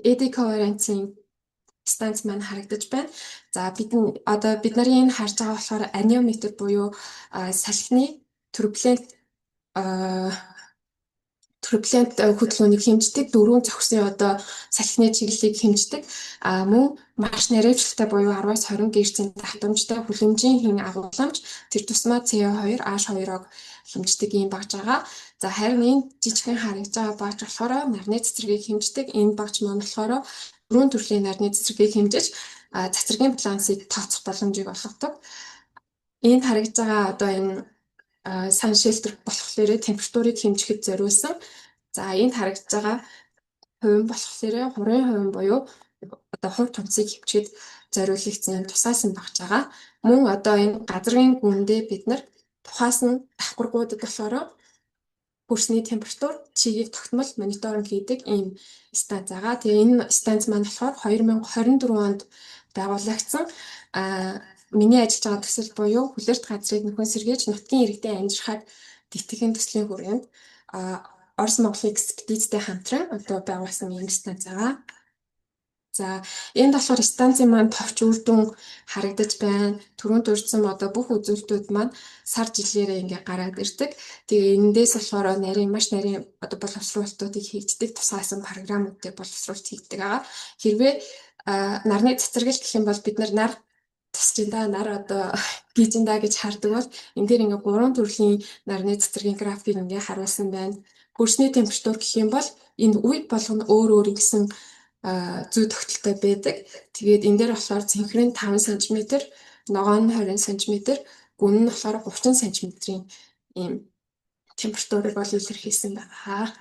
AD covariance-ийн станц маань харагдаж байна. За, бид одоо бид нарын энэ харж байгаа болохоор аниометр буюу салхины турбулент хөдөлгөөнийг хэмждэг, дөрвөн зохисон одоо салхины чиглэлийг хэмждэг. Мөн маш нарийвчлалтай буюу 10-аас 20 Гц-ийн давтамжтай хүлэмжийн хэн агуулмж тэр тусмаа CO2 H2-ог хэмждэг ийм багж байгаа. За, харин энэ жижигхэн харагдж байгаа багж болохоор нарны цэцэргийг хэмждэг. Энэ багж маань болохоор дөрвөн төрлийн нарны цэцэргийг хэмжиж цацрагийн балансыг тооцох боломжийг олгодог. Энд харагдж байгаа одоо энэ сан шелтер болохоор температурыг хэмжихэд зориулсан. За, энд харагдж байгаа хувин болохоор хурын хувин буюу одоо хувь тунцыг хэмжихэд зориулагдсан тусаасан багж байгаа. Мөн одоо энэ газрын гүндээ бид нар тухаасан давхаргуудад болохоор хөрсний температур чигийг тогтмол мониторинг хийдэг ийм станц байгаа. Тэгээ энэ станц маань болохоор 2024 онд байгуулагдсан. Миний ажиллаж байгаа төсөл буюу хүлэрт газрыг нөхөн сэргээж нутгийн иргэдийн амжирхааг тэтгэхийн төслийн хүрээнд Орос Монголын экспедицтэй хамтран одоо байгуулсан ийм станц байгаа. За, энд болохоор станцын маань товч үр дүн харагдаж байна. Түрүүн дурдсан одоо бүх үзүүлэлтүүд маань сар жилээрээ ингээ гараад ирдэг. Тэгээ эндээс болохоор нарийн маш нарийн одоо боловсруулалтуудыг хийгддэг, тусгаасан програмуудыг боловсруулалт хийгддэг байгаа. Хэрвээ нарны цацрагл гэх юм бол бид нар тусч да нар одоо гийж да гэж хардаг бол энэ дээр ингээ гурван төрлийн нарны цацрагийн графикийг ингээ харуулсан байна. Хөрсний температур гэх юм бол энэ үе болгоно өөр өөр ингэсэн зүй тогтолтой байдаг. Тэгээд энэ дээр болохоор цэнхэр нь 5 см, ногоон нь 20 см, гүн нь болохоор 30 см-ийн ийм температурыг бол илэрхийлсэн байгаа.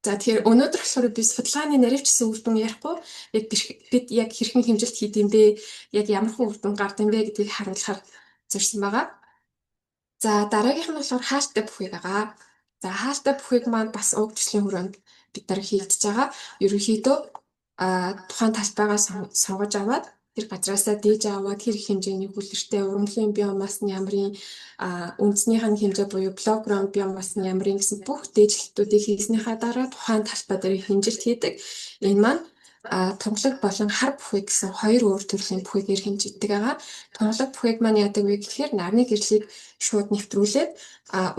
За, тэгэхээр өнөөдөр болохоор би судалгааны наривчсан үр дүн ярихгүй, яг бид яг хэрхэн хэмжилт хийд юм бэ, яг ямар хүү үр дүн гард юм бэ гэдгийг харуулахар зорьсон байгаа. За, дараагийнх нь болохоор хаалттай бүхий байгаа. За, хаалттай бүхийг маань бас уг төслийн хүрээнд бид нар хийгдэж байгаа. Ерөнхийдөө тухайн талбайгаа сонгож аваад Тэр газраасаа дээж аваад хэр их хэмжээний хүлэртэй, ургамлын биомасс нь ямарын, үндснийх нь хэмжээ буюу below ground биомасс нь ямарын гэсэн бүх дээжлэлтүүдийг хийснийхаа дараа тухайн талбай дээр хэмжилт хийдэг. Энэ маань тунгалаг болон хар бүхэг гэсэн хоёр өөр төрлийн бүхэгээр хэмжигддэг байгаа. Тунгалаг бүхэг маань яадаг вэ гэхээр нарны гэрлийг шууд нэвтрүүлээд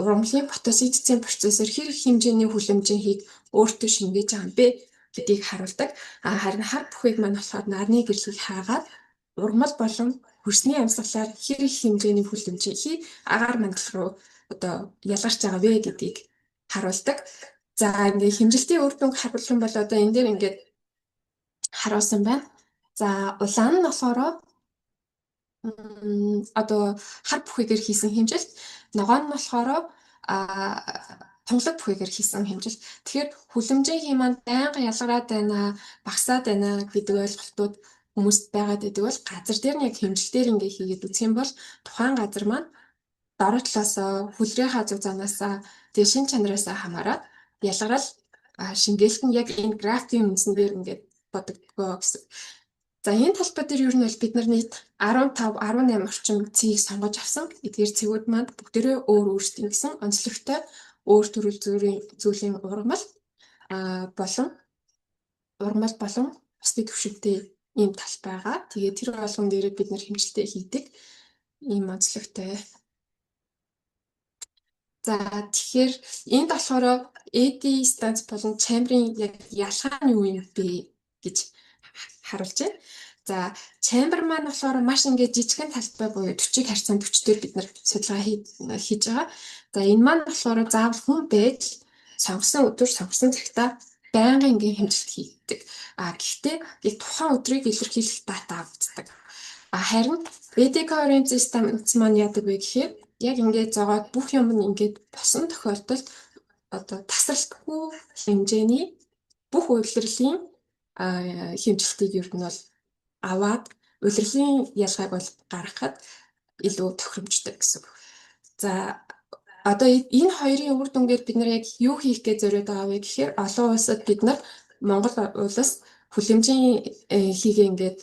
ургамлын фотосинтезийн процессор хэр их хэмжээний хүлэмжийн хийг өөртөө шингээж байгаа юм бэ гэдгийг харуулдаг. Харин хар бүхэг маань болохоор нарны гэрлийг хаагаад ургамал болон хөрсний амьсгалаар хэр их хэмжээний хүлэмжийн хий агаар мандал руу одоо ялгарч байгаа вэ гэдгийг харуулдаг. За, ингээ хэмжилтийн үр дүнг харуулах юм бол одоо энэ дээр ингээд харуулсан байна. За, улаан нь болохоор одоо хар бүхэгээр хийсэн хэмжилт, ногоон нь болохоор тунгалаг бүхэгээр хийсэн хэмжилт. Тэгэхээр хүлэмжийн хий маань байнга ялгараад байна, багасаад байна гэдэг ойлголтууд хүмүүст байгаад байдаг бол газар дээр нь яг хэмжилтээр ингээ хийгээд үзэх юм бол тухайн газар маань дорой талаасаа, хүлрийнхаа зүг занаасаа, тэгээ шин чанараасаа хамаарат ялгарал шингээлт нь яг энэ графикийн үндсэн дээр ингээд бодогдгоо гэсэн. За, энэ талбай дээр ер нь бол бид нар нийт 15, 18 орчим цэгийг сонгож авсан. Эдгээр цэгүүд маань бүгдээрээ өөр өөрсдийн гэсэн онцлогтой өөр төрөл зүйлийн ургамал болон ургамал болон усны түвшинтэй ийм тал байгаа. Тэгээд тэр болгон дээрээ бид нар хэмжилтээ хийдэг ийм онцлогтой. За, тэгэхээр энд болохоор Eddy станц болон chamber-ын яг ялгаа нь юу юм бэ гэж харуулж байна. За, chamber маань болохоор маш ингээд жижигхэн талбай буюу 40-ыг харьцан 40 дээр бид нар судалгаа хийж байгаа. За, энэ маань болохоор заавал хүн байж сонгосон өдөр, сонгосон цагтаа байнгын ингийн хэмжилт хийгддэг. А гэхдээ яг тухайн өдрийг илэрхийлэх дата авагддаг. А харин Eddy current станц маань яадаг вэ гэхээр яг ингээд зогоод бүх юм нь ингээд босон тохиолдолд одоо тасралтгүй хэмжээний бүх улирлын хэмжилтийг ер нь бол аваад улирлын ялгааг бол гаргахад илүү тохиромжтой гэсэн үг. За, одоо энэ хоёрын үр дүнгээр бид нар яг юу хийх гэж зориод байгаа вэ гэхээр олон улсад бид нар, Монгол улс хүлэмжийн хийгээ ингээд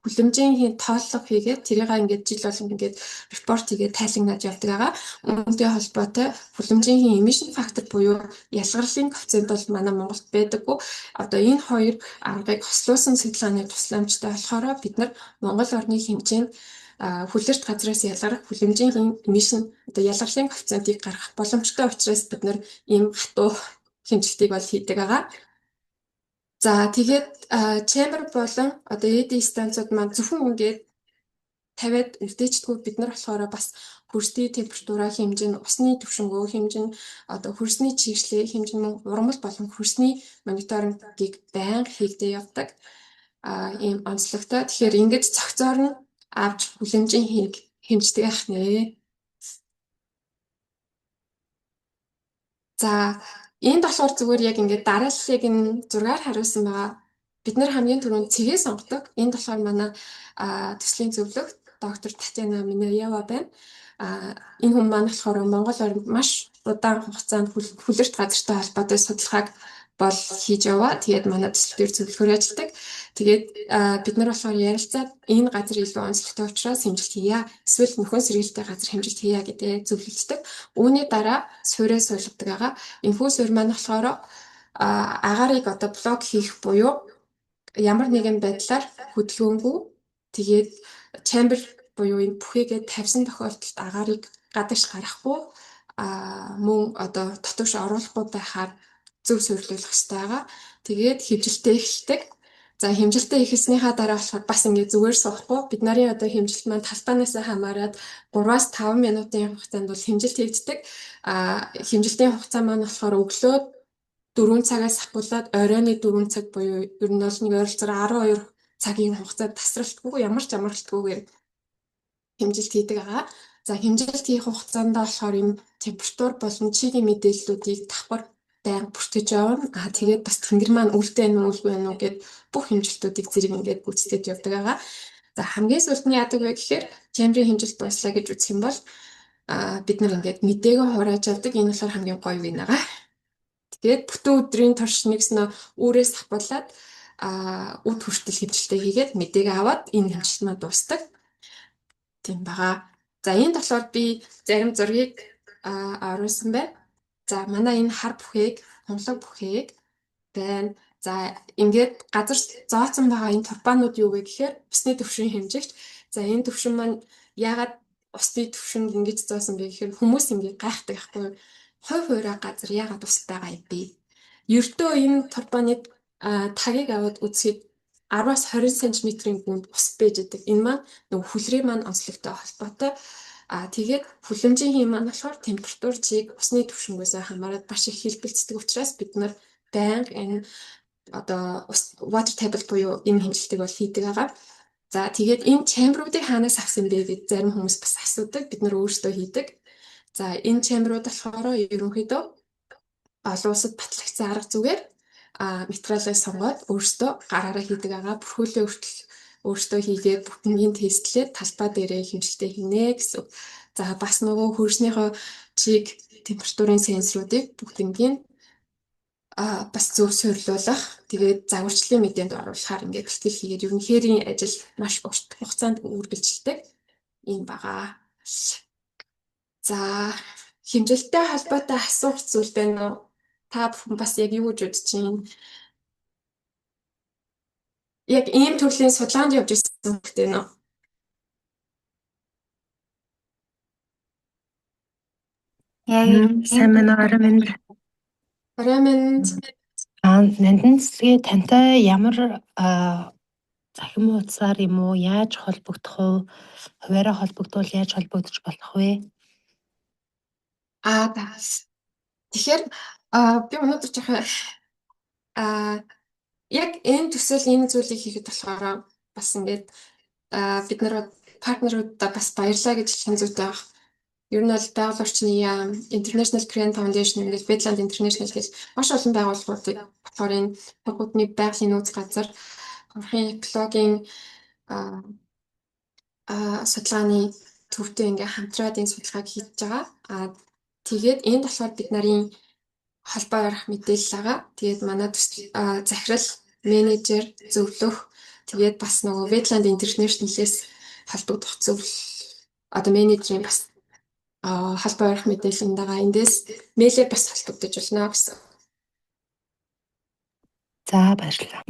хүлэмжийн хийн тооллого хийгээд, тэрийг ингээд жил болгон ингээд report хийгээд тайлангнаад явдаг байгаа. Үүнтэй холбоотой хүлэмжийн хийн emission factor буюу ялгарлын коэффициент бол манай Монголд байдаггүй. Одоо энэ хоёр аргыг хослуулсан судалгааны тусламжтай болохоор бид нар Монгол орны хэмжээнд хүлэрт газраас ялгарах хүлэмжийн хийн emission одоо ялгарлын коэффициентийг гаргах боломжтой учраас бид нар ийм хатуу хэмжилтийг бол хийдэг байгаа. За, тэгээд chamber болон одоо Eddy станцууд маань зөвхөн ингээд тавиад үлдээчдэггүй, бид нар болохоор бас хөрсний температураа хэмжин, усны түвшингөө хэмжин, одоо хөрсний чигшлээ хэмжин, мөн ургамал болон хөрсний мониторингийг байнга хийгдээ явдаг ийм онцлогтой. Тэгэхээр ингэж цогцоор нь авч хүлэмжийн хийг хэмждэг ах нэ. За, энд болохоор зүгээр яг ингээд дарааллыг нь зургаар харуулсан байгаа. Бид нар хамгийн түрүүнд цэгээ сонгодог. Энд болохоор манай төслийн зөвлөгт доктор Татьяна Минаева байна. Энэ хүн маань болохоор Монгол оронд маш удаан хугацаанд хүлэрт газартай холбоотой судалгааг бол хийж яваа. Тэгээд манай төсөл дээр зөвлөхөөр ажилладаг. Тэгээд бид нар болохоор ярилцаад энэ газар илүү онцлогтой учраас хэмжилт хийя. Эсвэл нөхөн сэргийлэлтэй газар хэмжилт хийя гэдэг зөвлөлддөг. Үүний дараа суурьаа суулгадаг байгаа. Энэхүү суурь маань болохоор агаарыг одоо блок хийх буюу ямар нэгэн байдлаар хөдөлгөөнгүй, тэгээд chamber буюу энэ бүхийгээ тавьсан тохиолдолд агаарыг гадагш гаргахгүй, мөн одоо дотогш оруулахгүй байхаар зөв суйрлуулах хэрэгтэй байгаа. Тэгээд хэмжилтээ эхэлдэг. За, хэмжилтээ эхэлснийхаа дараа болохоор бас ингээд зүгээр суухгүй. Бид нарын одоо хэмжилт маань талбайнаас хамаарат 3-аас 5 минутын хугацаанд бол хэмжилт хийгддэг. Хэмжилтийн хугацаа маань болохоор өглөө 4 цагаас ахгуулаад оройн 4 цаг буюу ер нь бол нэг ойролцоогоор 12 цагийн хугацаанд тасралтгүй, ямар ч амралтгүйгээр хэмжилт хийдэг байгаа. За, хэмжилт хийх хугацаанд болохоор энэ температур болон чигийн мэдээллүүдийг давхар байнга бүртгэж явна. Тэгээд бас тэнгэр маань үлдээ байна уу, үлгүй байна уу гэд бүх хэмжилтүүдийг зэрэг ингээд гүйцэтгэж явдаг байгаа. За, хамгийн сүүлд нь яадаг вэ гэхээр chamber-ийн хэмжилт дууслаа гэж үзэх юм бол бид нар ингээд мэдээгээ хурааж авдаг. Энэ болохоор хамгийн гоё үе байгаа. Тэгээд бүтэн өдрийн турш нэгснэ үүрээс ахгуулаад Үд хүртэл хэмжилтээ хийгээд мэдээг аваад энэ хэмжилт маань дуустдаг. Тийм байгаа. За, энд болохоор би зарим зургийг оруулсан байна. За, манай энэ хар бүхээг, хумлаг бүхээг байна. За, ингээд газар зооцсон байгаа энэ турбанууд юу вэ гэхээр усны түвшин хэмжигч. За, энэ түвшин маань яагаад усны түвшинд ингэж зоосон бэ гэхээр хүмүүс ингээд гайхдаг байхгүй юу? Хувь хуваараа газар яагаад ус байгаа юм бэ? Ердөө энэ турбаны тагийг аваад үзэхэд 10-аас 20 см-ийн гүнд ус байж байдаг. Энэ маань нөгөө хүлрийн маань онцлогтой холбоотой. Тэгээд хүлэмжийн хийм маань болохоор температур чиг усны түвшингөөс хамаарат маш их хэлбэлцдэг учраас бид нар байнга энэ одоо water table буюу энэ хэмжилтийг бол хийдэг байгаа. За, тэгээд энэ chamber уудыг хаанаас авсан бэ гэж зарим хүмүүс бас асуудаг. Бид нар өөрсдөө хийдэг. За, энэ chamber ууд болохоор ерөнхийдөө олон улсад батлагдсан арга зүгээр материалыг сонгоод өөрсдөө гараараа хийдэг байгаа. Бүрхүүлээ хүртэл өөрсдөө хийгээд бүтэнгийн тестлээд талбай дээрээ хэмжилтээ хийнэ гэсэн. За, бас нөгөө хөрснийхөө чиг температурын сенсоруудыг бүгднгийн бас зөв суйрлуулах, тэгээд загварчлалын мэдээнд оруулахаар ингээд бэлтгэл хийгээд ер нь хээрийн ажил маш урт хугацаанд үргэлжилдэг юм байгаа. За, хэмжилттэй холбоотой асуух зүйл байна уу? Та бүхэн бас яг юу гэж бодож байна? Яг ийм төрлийн судалгаанд явж ирсэн хэрэгтэй нөө? Яг Сайн байна уу, орой минь. Орой минь. Нандин цэцгээ тантай ямар цахим хуудасаар юм уу, яаж холбогдох вэ? Хувиараа холбогдвол яаж холбогдож болох вэ? Аа, тэгэхээр би өнөөдөр жоохон яг энэ төсөл энэ зүйлийг хийхэд болохоор бас ингээд бид нар партнеруудаа бас баярлаа гэж хэлэх нь зүйтэй байх. Ер нь бол байгаль орчны яам, International Green Foundation, ингээд Wetland International гэж маш олон байгууллагуудыг болохоор энэ хургуудны байгалийн нөөц газар хурхын экологийн судалгааны төвтэй ингээ хамтраад энэ судалгааг хийж байгаа. Тэгээд энд болохоор бид нарын холбоо барих мэдээлэл байгаа. Тэгээд манай төсөл захирал, менежер, зөвлөх, тэгээд бас нөгөө Wetland International-ээс холбогдох зөвлөл одоо менежерийн бас холбоо барих мэдээлэл энд байгаа. Эндээс мэйлээр бас холбогдож болно гэсэн. За, баярлалаа.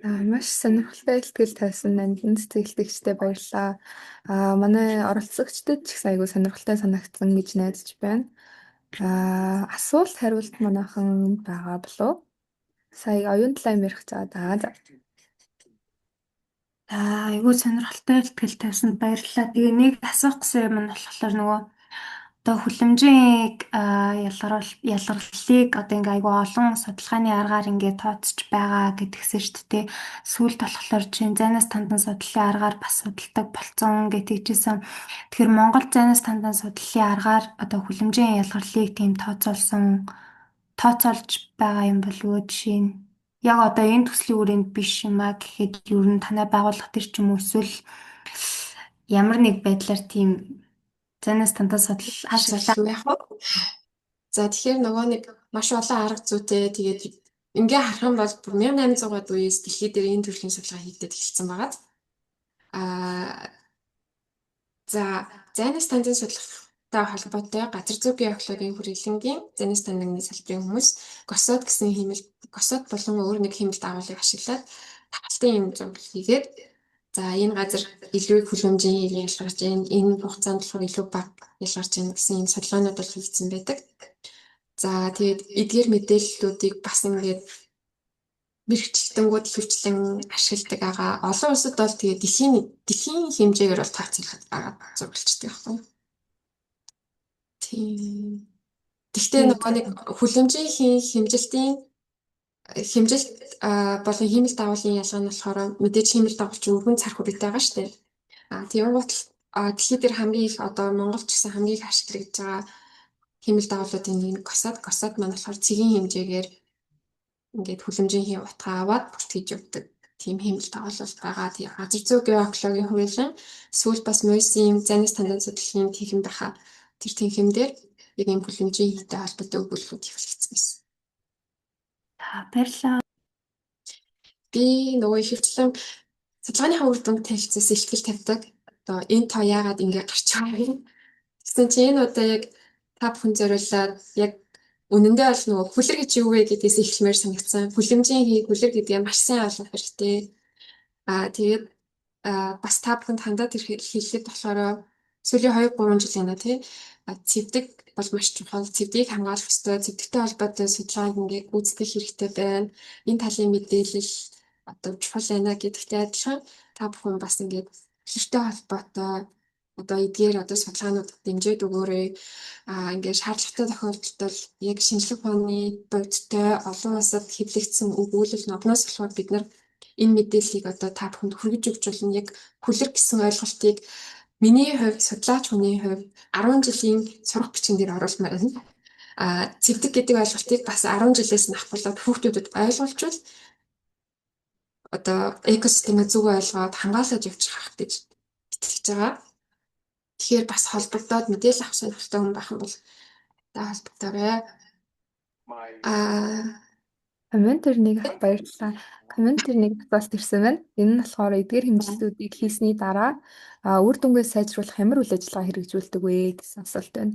Маш сонирхолтой илтгэл тавьсан Нандин сэтгэлдэгчтэй баярлалаа. Манай оролцогчдод ч гэсэн айгүй сонирхолтой санагдсан гэж найдаж байна. Асуулт хариулт манайхан байгаа болов? Сая оюун талаа юм ярих цаа. За. За, айгүй сонирхолтой илтгэл тавьсанд баярлалаа. Тэгээ нэг асуух гэсэн юм нь болохоор нөгөө одоо хүлэмжийн ялгарл ялгарлалыг одоо ингээ айгүй олон судалгааны аргаар ингээ тооцож байгаа гэдгсэн шүү дээ. Сүүлд болохоор чинь зайнаас тандан судлалын аргаар бас судалдаг болцсон гэж тэгжсэн. Тэгэхээр Монгол зайнаас тандан судлалын аргаар одоо хүлэмжийн ялгарлалыг тийм тооцоолж байгаа юм болов уу, жишээ нь яг одоо энэ төслийн хүрээнд биш юм а гэхэд ер нь танай байгууллага төр ч юм уу эсвэл ямар нэг байдлаар тийм зайнаас тандан судлал ашиглаа. Яг уу. За, тэгэхээр нөгөө нэг маш олон арга зүйтэй, тэгээд ингээ харах юм бол 1800-аад үеэс дэлхий дээр энэ төрлийн судалгаа хийгдээд эхэлсэн байгаа. За, зайнаас тандан судлахтай холбоотой газар зүй геологийн хүрээлэнгийн зайнаас тандагны салбарын хүмүүс GOSOD гэсэн хиймэл GOSOD болон өөр нэг хиймэл дагуулыг ашиглаад тавхалтын юм зураг хийгээд, за, энэ газар илүү их хүлэмжийн хэрэг ялгарч байна, энэ хугацаанд болохоор илүү бага ялгарч байна гэсэн юм судалгаанууд бол хийгдсэн байдаг. За, тэгээд эдгээр мэдээллүүдийг бас ингээд мэргэжилтэнгүүд ихэвчлэн ашигладаг байгаа. Олон улсад бол тэгээд дэлхийн хэмжээгээр бол тооцоолоод байгаа зураглаждаг байхгүй. Тийм. Гэхдээ нөгөө нэг хүлэмжийн хэмжилтийн хэмжилт болон хиймэл дагуулын ялгаа нь болохоор мэдээж хиймэл дагуул чинь өргөн цар хүрээтэй байгаа шүү дээ. Тийм гут дэлхий дээр хамгийн их, одоо Монгол ч гэсэн хамгийн их ашиглагдж байгаа хиймэл дагуулуудын нэг нь GOSOD. GOSOD маань болохоор цэгийн хэмжээгээр ингээд хүлэмжийн хий утгаа аваад бүртгэж явдаг тийм хиймэл дагуулал байгаа. Тийм, газар зүй геологийн хүрээлэн сүүлд бас Мойсын зайнаас тандан судлалын танхим байхаа тэр танхим дээр Яг ийм хүлэмжийн хийтэй холбоотой өгүүлбэрүүд хэвлэгдсэн байсан. За, баярлалаа. Би нөгөө ихэвчлэн судалгааныхаа үр дүнг танилцаас илтгэл тавьдаг. Одоо энэ тоо яагаад ингэ гарч байгаа юм? Тэгсэн чинь энэ удаа яг та бүхэн зориулаад яг үнэндээ бол нөгөө хүлэр гэж юу вэ гэдгээс эхэлмээр санагдсан. Хүлэмжийн хий хүлэр гэдгээ маш сайн ойлгох хэрэгтэй. Тэгээд бас та бүхэнд хандаад хэлэхэд болохоор сүүлийн 2 3 жил байна тий. Цэвдэг бол маш чухал. Цэвдгийг хамгаалах ёстой. Цэвдэгтэй холбоотой судалгааг ингээ гүйцэтгэх хэрэгтэй байна. Энэ талын мэдээлэл одоо чухал байна гэдэгтэй адилхан та бүхэн бас ингээд хүлэртэй холбоотой одоо эдгээр одоо судалгаануудад дэмжиж өгөөрэй. Ингээд шаардлагатай тохиолдолд бол яг шинжлэх ухааны бодиттой олон улсад хэвлэгдсэн өгүүлэл номноос болохоор бид нар энэ мэдээллийг одоо та бүхэнд хүргэж өгч болно. Яг хүлэр гэсэн ойлголтыг миний хувьд судлаач хүний хувьд 10 жилийн сурах бичгэн дээр оруулмаар байна. Цэвдэг гэдэг ойлголтыг бас 10 жилээс нь ахуулаад хүүхдүүдэд ойлгуулчвал одоо экосистемээ зөв ойлгоод хамгаалаад явчих ах гэж итгэж байгаа. Тэгэхээр бас холбогдоод мэдээлэл авах сонирхолтой хүн байх юм бол та холбогдоорой. Комментэр нэг баярлалаа. Комментэр нэг асуулт ирсэн байна. Энэ нь болохоор эдгээр хэмжилтүүдийг хийсний дараа үр дүнгээ сайжруулах ямар үйл ажиллагаа хэрэгжүүлдэг вэ гэсэн асуулт байна.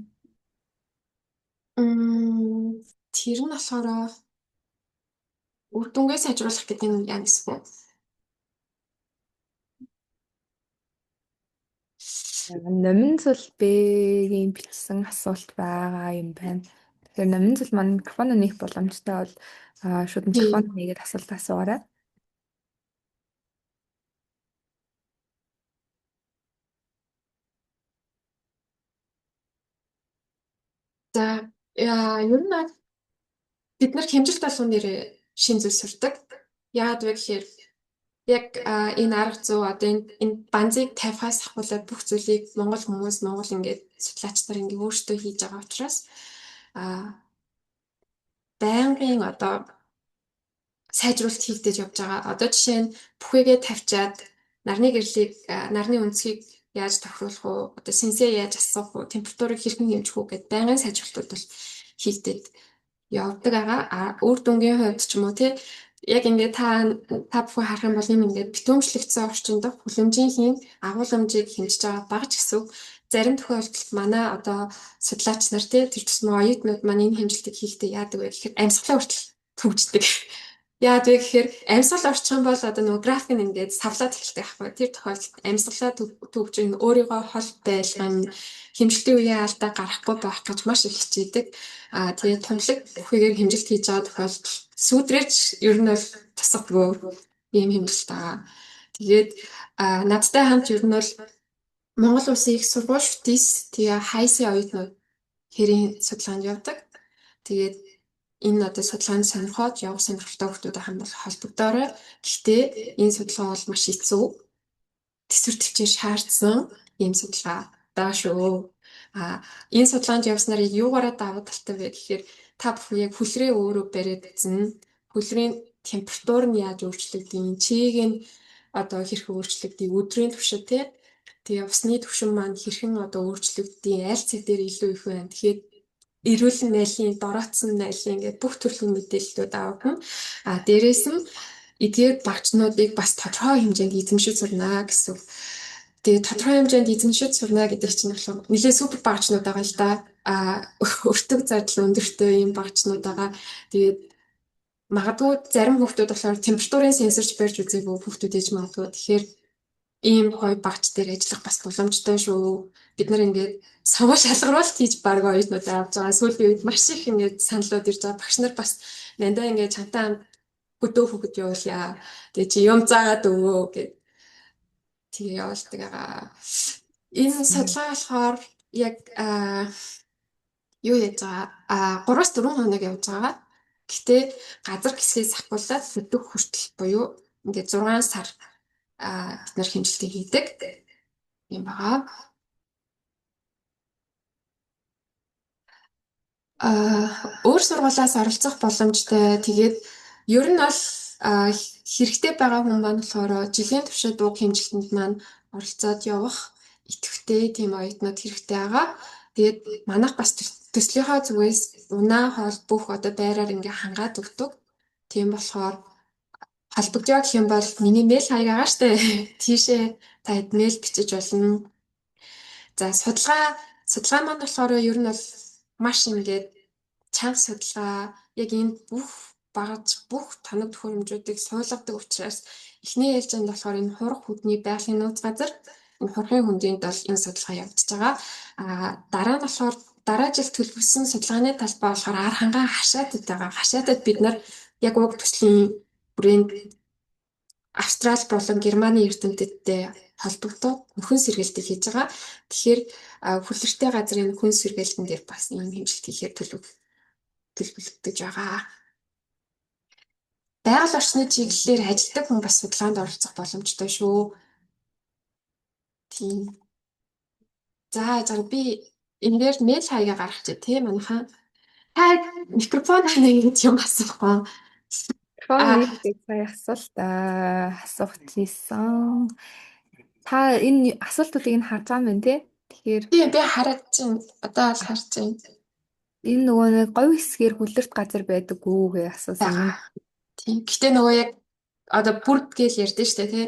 Тэр нь болохоор үр дүнгээ сайжруулах гэдэг нь яа гэсэн бэ? Номин зул Б-гийн бичсэн асуулт байгаа юм байна. Тэгэхээр номин зул маань микрофон нээх боломжтой бол шууд микрофон нээгээд асуулт асуугаарай. За, ер нь бид нар хэмжилт болгон дээр шинэ зүйл сурдаг. Яагаад вэ гэхээр яг энэ арга зүй одоо энэ банзыг тавихаас ахуулаад бүх зүйлийг монгол хүмүүс, монгол ингээд судлаач нар ингээд өөрсдөө хийж байгаа учраас байнгын одоо сайжруулалт хийгдэж явж байгаа. Одоо жишээ нь бүхээгээ тавьчаад нарны гэрлийг, нарны өнцгийг яаж тохируулах уу, одоо сэнсээ яаж асуух уу, температурыг хэрхэн хэмжих үү гэдээ байнгын сайжруулалтууд бол хийгдээд явдаг байгаа. Үр дүнгийн хувьд ч юм уу тий яг ингээд та бүхэн харах юм бол юм ингээд битүүмжлэгдсэн орчин дох хүлэмжийн хийн агуулмжийг хэмжиж байгаа багж гэсэн үг. Зарим тохиолдолд манай одоо судлаач нар тий тэр тусмаа оюутнууд маань энэ хэмжилтийг хийхдээ яадаг вэ гэхээр амьсгалаа хүртэл төгждөг. Яагаад вэ гэхээр амьсгал орчих юм бол одоо нөгөө график нь ингээд савлаад эхэлдэг байхгүй. Тэр тохиолдолд амьсгалаа төгж ин өөрийгөө хол байлган хэмжилтийн үеийн алдаа гарахгүй байх гэж маш их хичээдэг. Тэгээд тунлаг бүхийгээр хэмжилт хийж байгаа тохиолдолд сүүдрээч ер нь бол тусгадгүй ийм хэмжилт байгаа. Тэгээд надтай хамт ер нь бол Монгол Улсын их сургууль шүтээс тэгээ хайсын оюутнууд хэрийн судалгаанд явдаг. Тэгээд энэ одоо судалгаанд сонирхоод явах сонирхолтой хүмүүс байх юм бол холбогдоорой. Гэхдээ энэ судалгаа бол маш хэцүү. Төсвөр төвчээр шаардсан ийм судалгаа даа шүү. Энэ судалгаанд явснаар яг юугаараа давуу талтай вэ гэхээр та бүхэн яг хүлрээ өөрөө бариад үзнэ. Хүлрийн температур нь яаж өөрчлөгдөв, чиг нь одоо хэрхэн өөрчлөгдөв, өдрийн туршид тий. Тэгээ усны түвшин маань хэрхэн одоо өөрчлөгдөв, аль цаг дээр илүү их байна. Тэгэхээр эрүүл найлын, дороотсон найлын ингээд бүх төрлийн мэдээллүүд авагдана. Дээрээс нь эдгээр багчнуудыг бас тодорхой хэмжээнд эзэмшиж сурна гэсэн. Тэгээ тодорхой хэмжээнд эзэмшиж сурна гэдэг чинь болохоор нэлээд супер багчнууд байгаа л да. Өртөг зардал өндөртэй ийм багчнууд байгаа. Тэгээд магадгүй зарим хүүхдүүд болохоор температурын сенсорч барьж үзээгүй хүүхдүүд ээж магадгүй. Тэгэхээр ийм гоё багч дээр ажиллах бас боломжтой шүү. Бид нар ингээд сонгоо шалгаруулалт хийж баг оюутнуудаа авч байгаа. Сүүлийн үед маш их ингээд саналууд ирж байгаа. Багш нар бас нандаа ингээд чамтай хамт хөдөө хүүхэд явуулъя. Тэгээ чи юм заагаад өгөө гэд тэгээ явуулдаг байгаа. Энэ судалгаа болохоор яг юу яаж байгаа? 3-4 хоног явж байгаа. Гэтэ газар хэсгээс ахуулаад хөдөх хүртэл буюу ингээд 6 сар бид нар хэмжилтийг хийдэг юм байгаа. Өөр сургуулиас оролцох боломжтой. Тэгээд ер нь бол хэрэгтэй байгаа хүн маань болохоор жилийн туршид уг хэмжилтэнд маань оролцоод явах идэвхтэй тийм оюутнууд хэрэгтэй байгаа. Тэгээд манайх бас Төслийнхоо зүгээс унаа хоол бүх одоо байраар ингээ хангаад өгдөг. Тийм болохоор холбогдъё гэх юм бол миний мэйл хаяг байгаа штэ. Тийшээ та хэд мэйл бичиж болно. За, судалгаа маань болохоор ер нь бол маш ингээд чанга судалгаа, яг энэ бүх багаж, бүх тоног төхөөрөмжүүдийг суулгадаг учраас эхний ээлжинд болохоор энэ хурх хүдний байгалийн нууц газар, энэ хурхын хөндийнд бол энэ судалгаа явагдаж байгаа. А дараа нь болохоор дараа жил төлөвлөсөн судалгааны талбай болохоор Архангаан хашаатад байгаа. Хашаатад бид нар яг уг төслийн хүрээнд Австрали болон Германы эрдэмтдтэй холбогдоод нөхөн сэргээлтийг хийж байгаа. Тэгэхээр хүлэртэй газрын нөхөн сэргээлтэн дээр бас ийм хэмжилт хийхээр төлөвлөгдөж байгаа. Байгаль орчны чиглэлээр ажилладаг хүн бас судалгаанд оролцох боломжтой шүү. Тийм. За, би энэ дээр мэйл хаягаа гаргачих тий манайхан. Та микрофон ханаа гэж юм асуухгүй. Микрофон нээлттэй сая асуулт асуух хийсэн. Та энэ асуултуудыг нь харж байгаа юм байна тий? Тэгэхээр Тийм, би хараад чинь одоо л харж байна. Энэ нөгөө нэг говь хэсгээр хүлэрт газар байдаг уу гэж асуусан юм. Тийм. Гэтэ нөгөө яг одоо бүрд гээл ярьдэн штэ тий.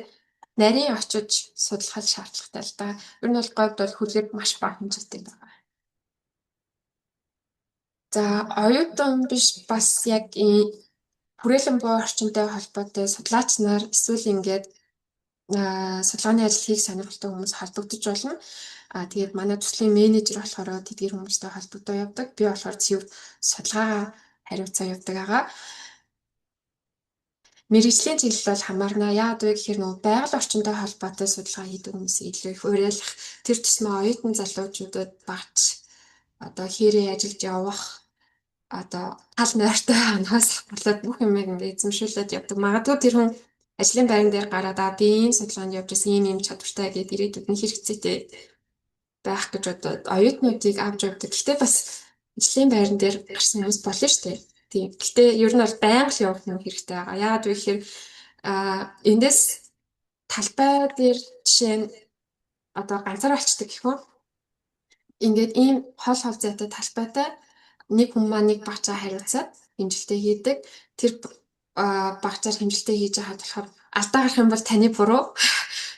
Нарийн очиж судлах шаардлагатай л да. Ер нь бол говьд бол хүлэр маш бага хэмжээтэй байгаа. За, оюутан биш, бас яг ийм хүрээлэн буй орчинтой холбоотой судлаач нар эсвэл ингээд судалгааны ажил хийх сонирхолтой хүмүүс холбогдож болно. А тэгээд манай төслийн менежер болохоор тэдгээр хүмүүстэй холбогдоо явдаг. Би болохоор цэвэр судалгаагаа хариуцаа явдаг байгаа. Мэргэжлийн чиглэл бол хамаарна. Яагаад вэ гэхээр нөгөө байгаль орчинтой холбоотой судалгаа хийдэг хүмүүсийг илүү их уриалах, тэр тусмаа оюутан залуучуудад багч одоо хэрэг ажиллаж явах одоо тал нойртой ханаас болоод бүх юмыг ингээ эзэмшүүлээд явдаг. Магадгүй тэр хүн ажлын байран дээр гараад аа би ийм судалгаанд явж байсан, ийм ийм чадвартай гэдээ ирээдүйд нь хэрэгцээтэй байх гэж бодоод оюутнуудыг авч явдаг. Гэхдээ бас ажлын байран дээр гарсан хүмүүс болно шүү дээ. Тийм. Гэхдээ ер нь бол байнга л явах юм хэрэгтэй байгаа. Яагаад вэ гэхээр эндээс талбай дээр жишээ нь одоо ганцаар болчдөг гэх юм. Ингээд ийм хол хол зайтай талбайтай нэг хүн маань нэг багцаа хариуцаад хэмжилтээ хийдэг. Тэр багцаар хэмжилтээ хийж байхад болохоор алдаа гарах юм бол таны буруу.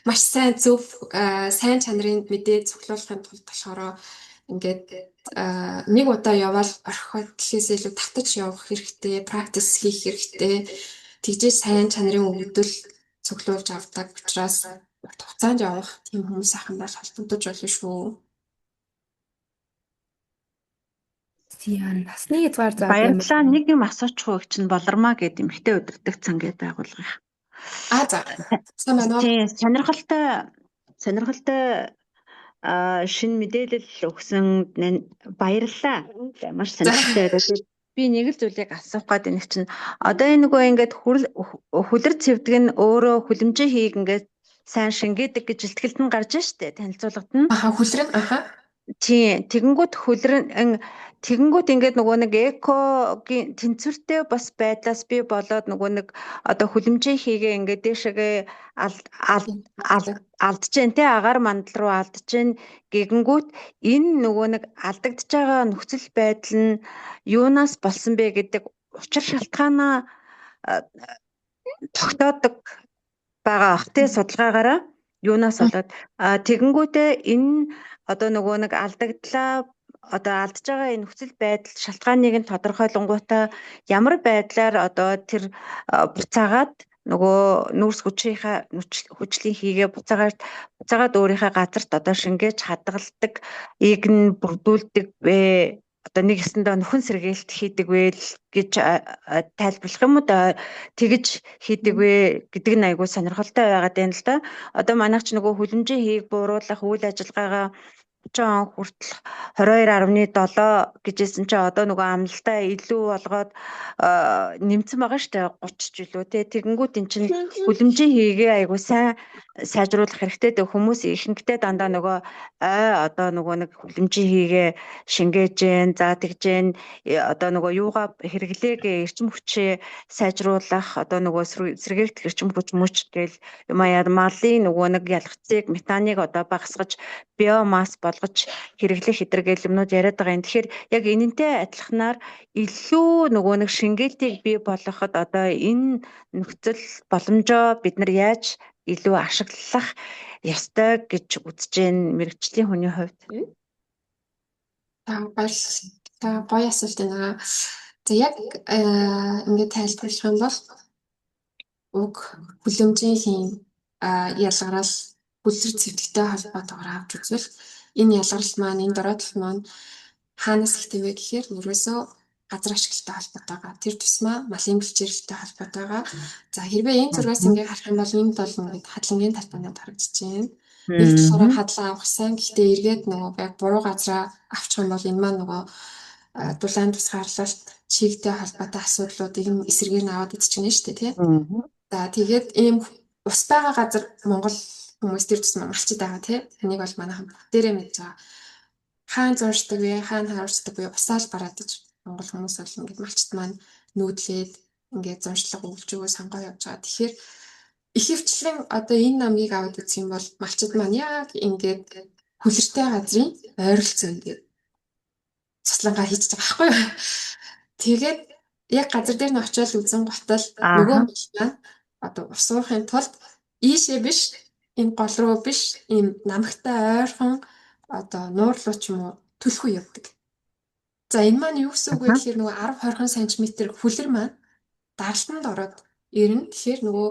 Маш сайн зөв сайн чанарын мэдээ цуглуулахын тулд болохоор ингээд нэг удаа явбал орхиод гэхээс илүү татаж явах хэрэгтэй, practice хийх хэрэгтэй. Тэгжээ сайн чанарын өгөгдөл цуглуулж авдаг учраас урт хугацаанд явах тийм хүмүүс ах юм бол холбогдож болно шүү. Яа, насны хязгаар заадаг юм. Баярлалаа. Нэг юм асуучих уу чинь Болормаа гэдэг эмэгтэй удирдах цан гэдэг байгууллага. А за. Сайн байна уу? Тийм, сонирхолтой шинэ мэдээлэл өгсөн баярлалаа. Маш сонирхолтой. Би нэг л зүйлийг асуух гээд байна чинь одоо энэ нөгөө ингээд хүлэр цэвдэг нь өөрөө хүлэмжийн хийг ингээд сайн шингээдэг гэж илтгэлд нь гарч штэ танилцуулгад нь. Аха, хүлэр нь аха. Тийм, тэгэнгүүт хүлэр тэгэнгүүт ингээд нөгөө нэг экогийн тэнцвэртэй бас байдлаас бий болоод нөгөө нэг одоо хүлэмжийн хийгээ ингээд дээшээгээ алдаж जैन те агаар мандал руу алдаж जैन гэгэнгүүт энэ нөгөө нэг алдагдж байгаа нөхцөл байдал нь юунаас болсон бэ гэдэг учир шалтгаанаа тогтоодог байгаа ах те судалгаагаараа юунаас болоод тэгэнгүүтээ энэ одоо нөгөө нэг алдагдлаа одоо алдж байгаа энэ нөхцөл байдал шалтгааныг нь тодорхойлонгуутаа ямар байдлаар одоо тэр буцаагаад нөгөө нүүрс хүчийнхаа хүчлийн хийгээ буцаагаад өөрийнхөө газарт одоо шингээж хадгалдаг ийг нь бүрдүүлдэг вэ, одоо нэг ёсондоо нөхөн сэргээлт хийдэг вэ гэж тайлбарлах юм уу да, тэгэж хийдэг вэ гэдэг нь айгүй сонирхолтой байгаад байна л да. Одоо манайх ч нөгөө хүлэмжийн хийг бууруулах үйл ажиллагаагаа 30 он хүртэл 22.7 гэжсэн чинь одоо нөгөө амлалтаа илүү болгоод нэмсэн байгаа штэ 30 ч илүү те. Тэгэнгүүт эн чинь хүлэмжийн хийгээ айгүй сайн Сайжруулах хэрэгтэй. Тэг хүмүүс ихэнхдээ дандаа нөгөө ой одоо нөгөө нэг хүлэмжийн хийгээ шингээж гэн, за тэгж гэн, одоо нөгөө юугаа хэрэглээг эрчим хүчээ сайжруулах, одоо нөгөө сэргээгдэх эрчим хүч мөч гээл юм аа, малын нөгөө нэг ялгцыг, метаныг одоо багасгаж, биомасс болгож хэрэглэх хэдэр гээл юмнууд яриад байгаа юм. Тэгэхээр яг энэнтэй адилханаар илүү нөгөө нэг шингээлтийг бий болгоход одоо энэ нөхцөл боломжоо бид нар яаж илүү ашиглах ёстой гэж үзэж байна мэргэжлийн хүний хувьд? За, баярлалаа. Гоё асуулт байна. За, яг ингээд тайлбарлах юм бол уг хүлэмжийн хийн ялгарал хүлэр цэвдэгтэй холбоотойгоор авч үзвэл энэ ялгарл маань, энэ дороотол маань хаанаас ихтэй вэ гэхээр ерөөсөө газар ашиглалттай холбоотойгоо, тэр тусмаа малын бэлчээрэлтэй холбоотойгоо. За, хэрвээ энэ зургаас ингээд харах юм бол энэ бол ингээд хадлангийн талбайнууд харагдаж байна. Нэг талаараа хадлан авах сайн, гэхдээ эргээд нөгөө яг буруу газраа авчих юм бол энэ маань нөгөө дулаан тусгаарлалт, чигтэй холбоотой асуудлуудыг нь эсрэгээр нь аваад идчихнэ шүү дээ, тий. За, тэгээд ийм ус байгаа газар Монгол хүмүүс тэр тусмаа малчид байгаа, тий. Энийг бол манайхан бүгдээрээ мэдж байгаа. Хаан зуурчдаг вэ, хаан харуулцдаг вэ, усаал бараадаж Монгол хүмүүс бол ингээд малчид маань нүүдлээд ингээд зуншлага өгүүлж өгөө сонгоо явж байгаа. Тэгэхээр ихэвчлэн одоо энэ намыг аваад үзэх юм бол малчид маань яг ингээд хүлэртэй газрын ойролцоо ингээд цуслангаа хийж байгаа байхгүй юу? Тэгээд яг газар дээр нь очиод үзэн гутал нөгөө мал маань одоо ус уухын тулд ийшээ биш, энэ гол руу биш, ийм намагтай ойрхон одоо нуур руу ч юм уу түлхүү явдаг. За, энэ маань юу гэсэн үг вэ гэхээр нөгөө 10 20 см хүлэр маань даралтанд ороод ирнэ. Тэгэхээр нөгөө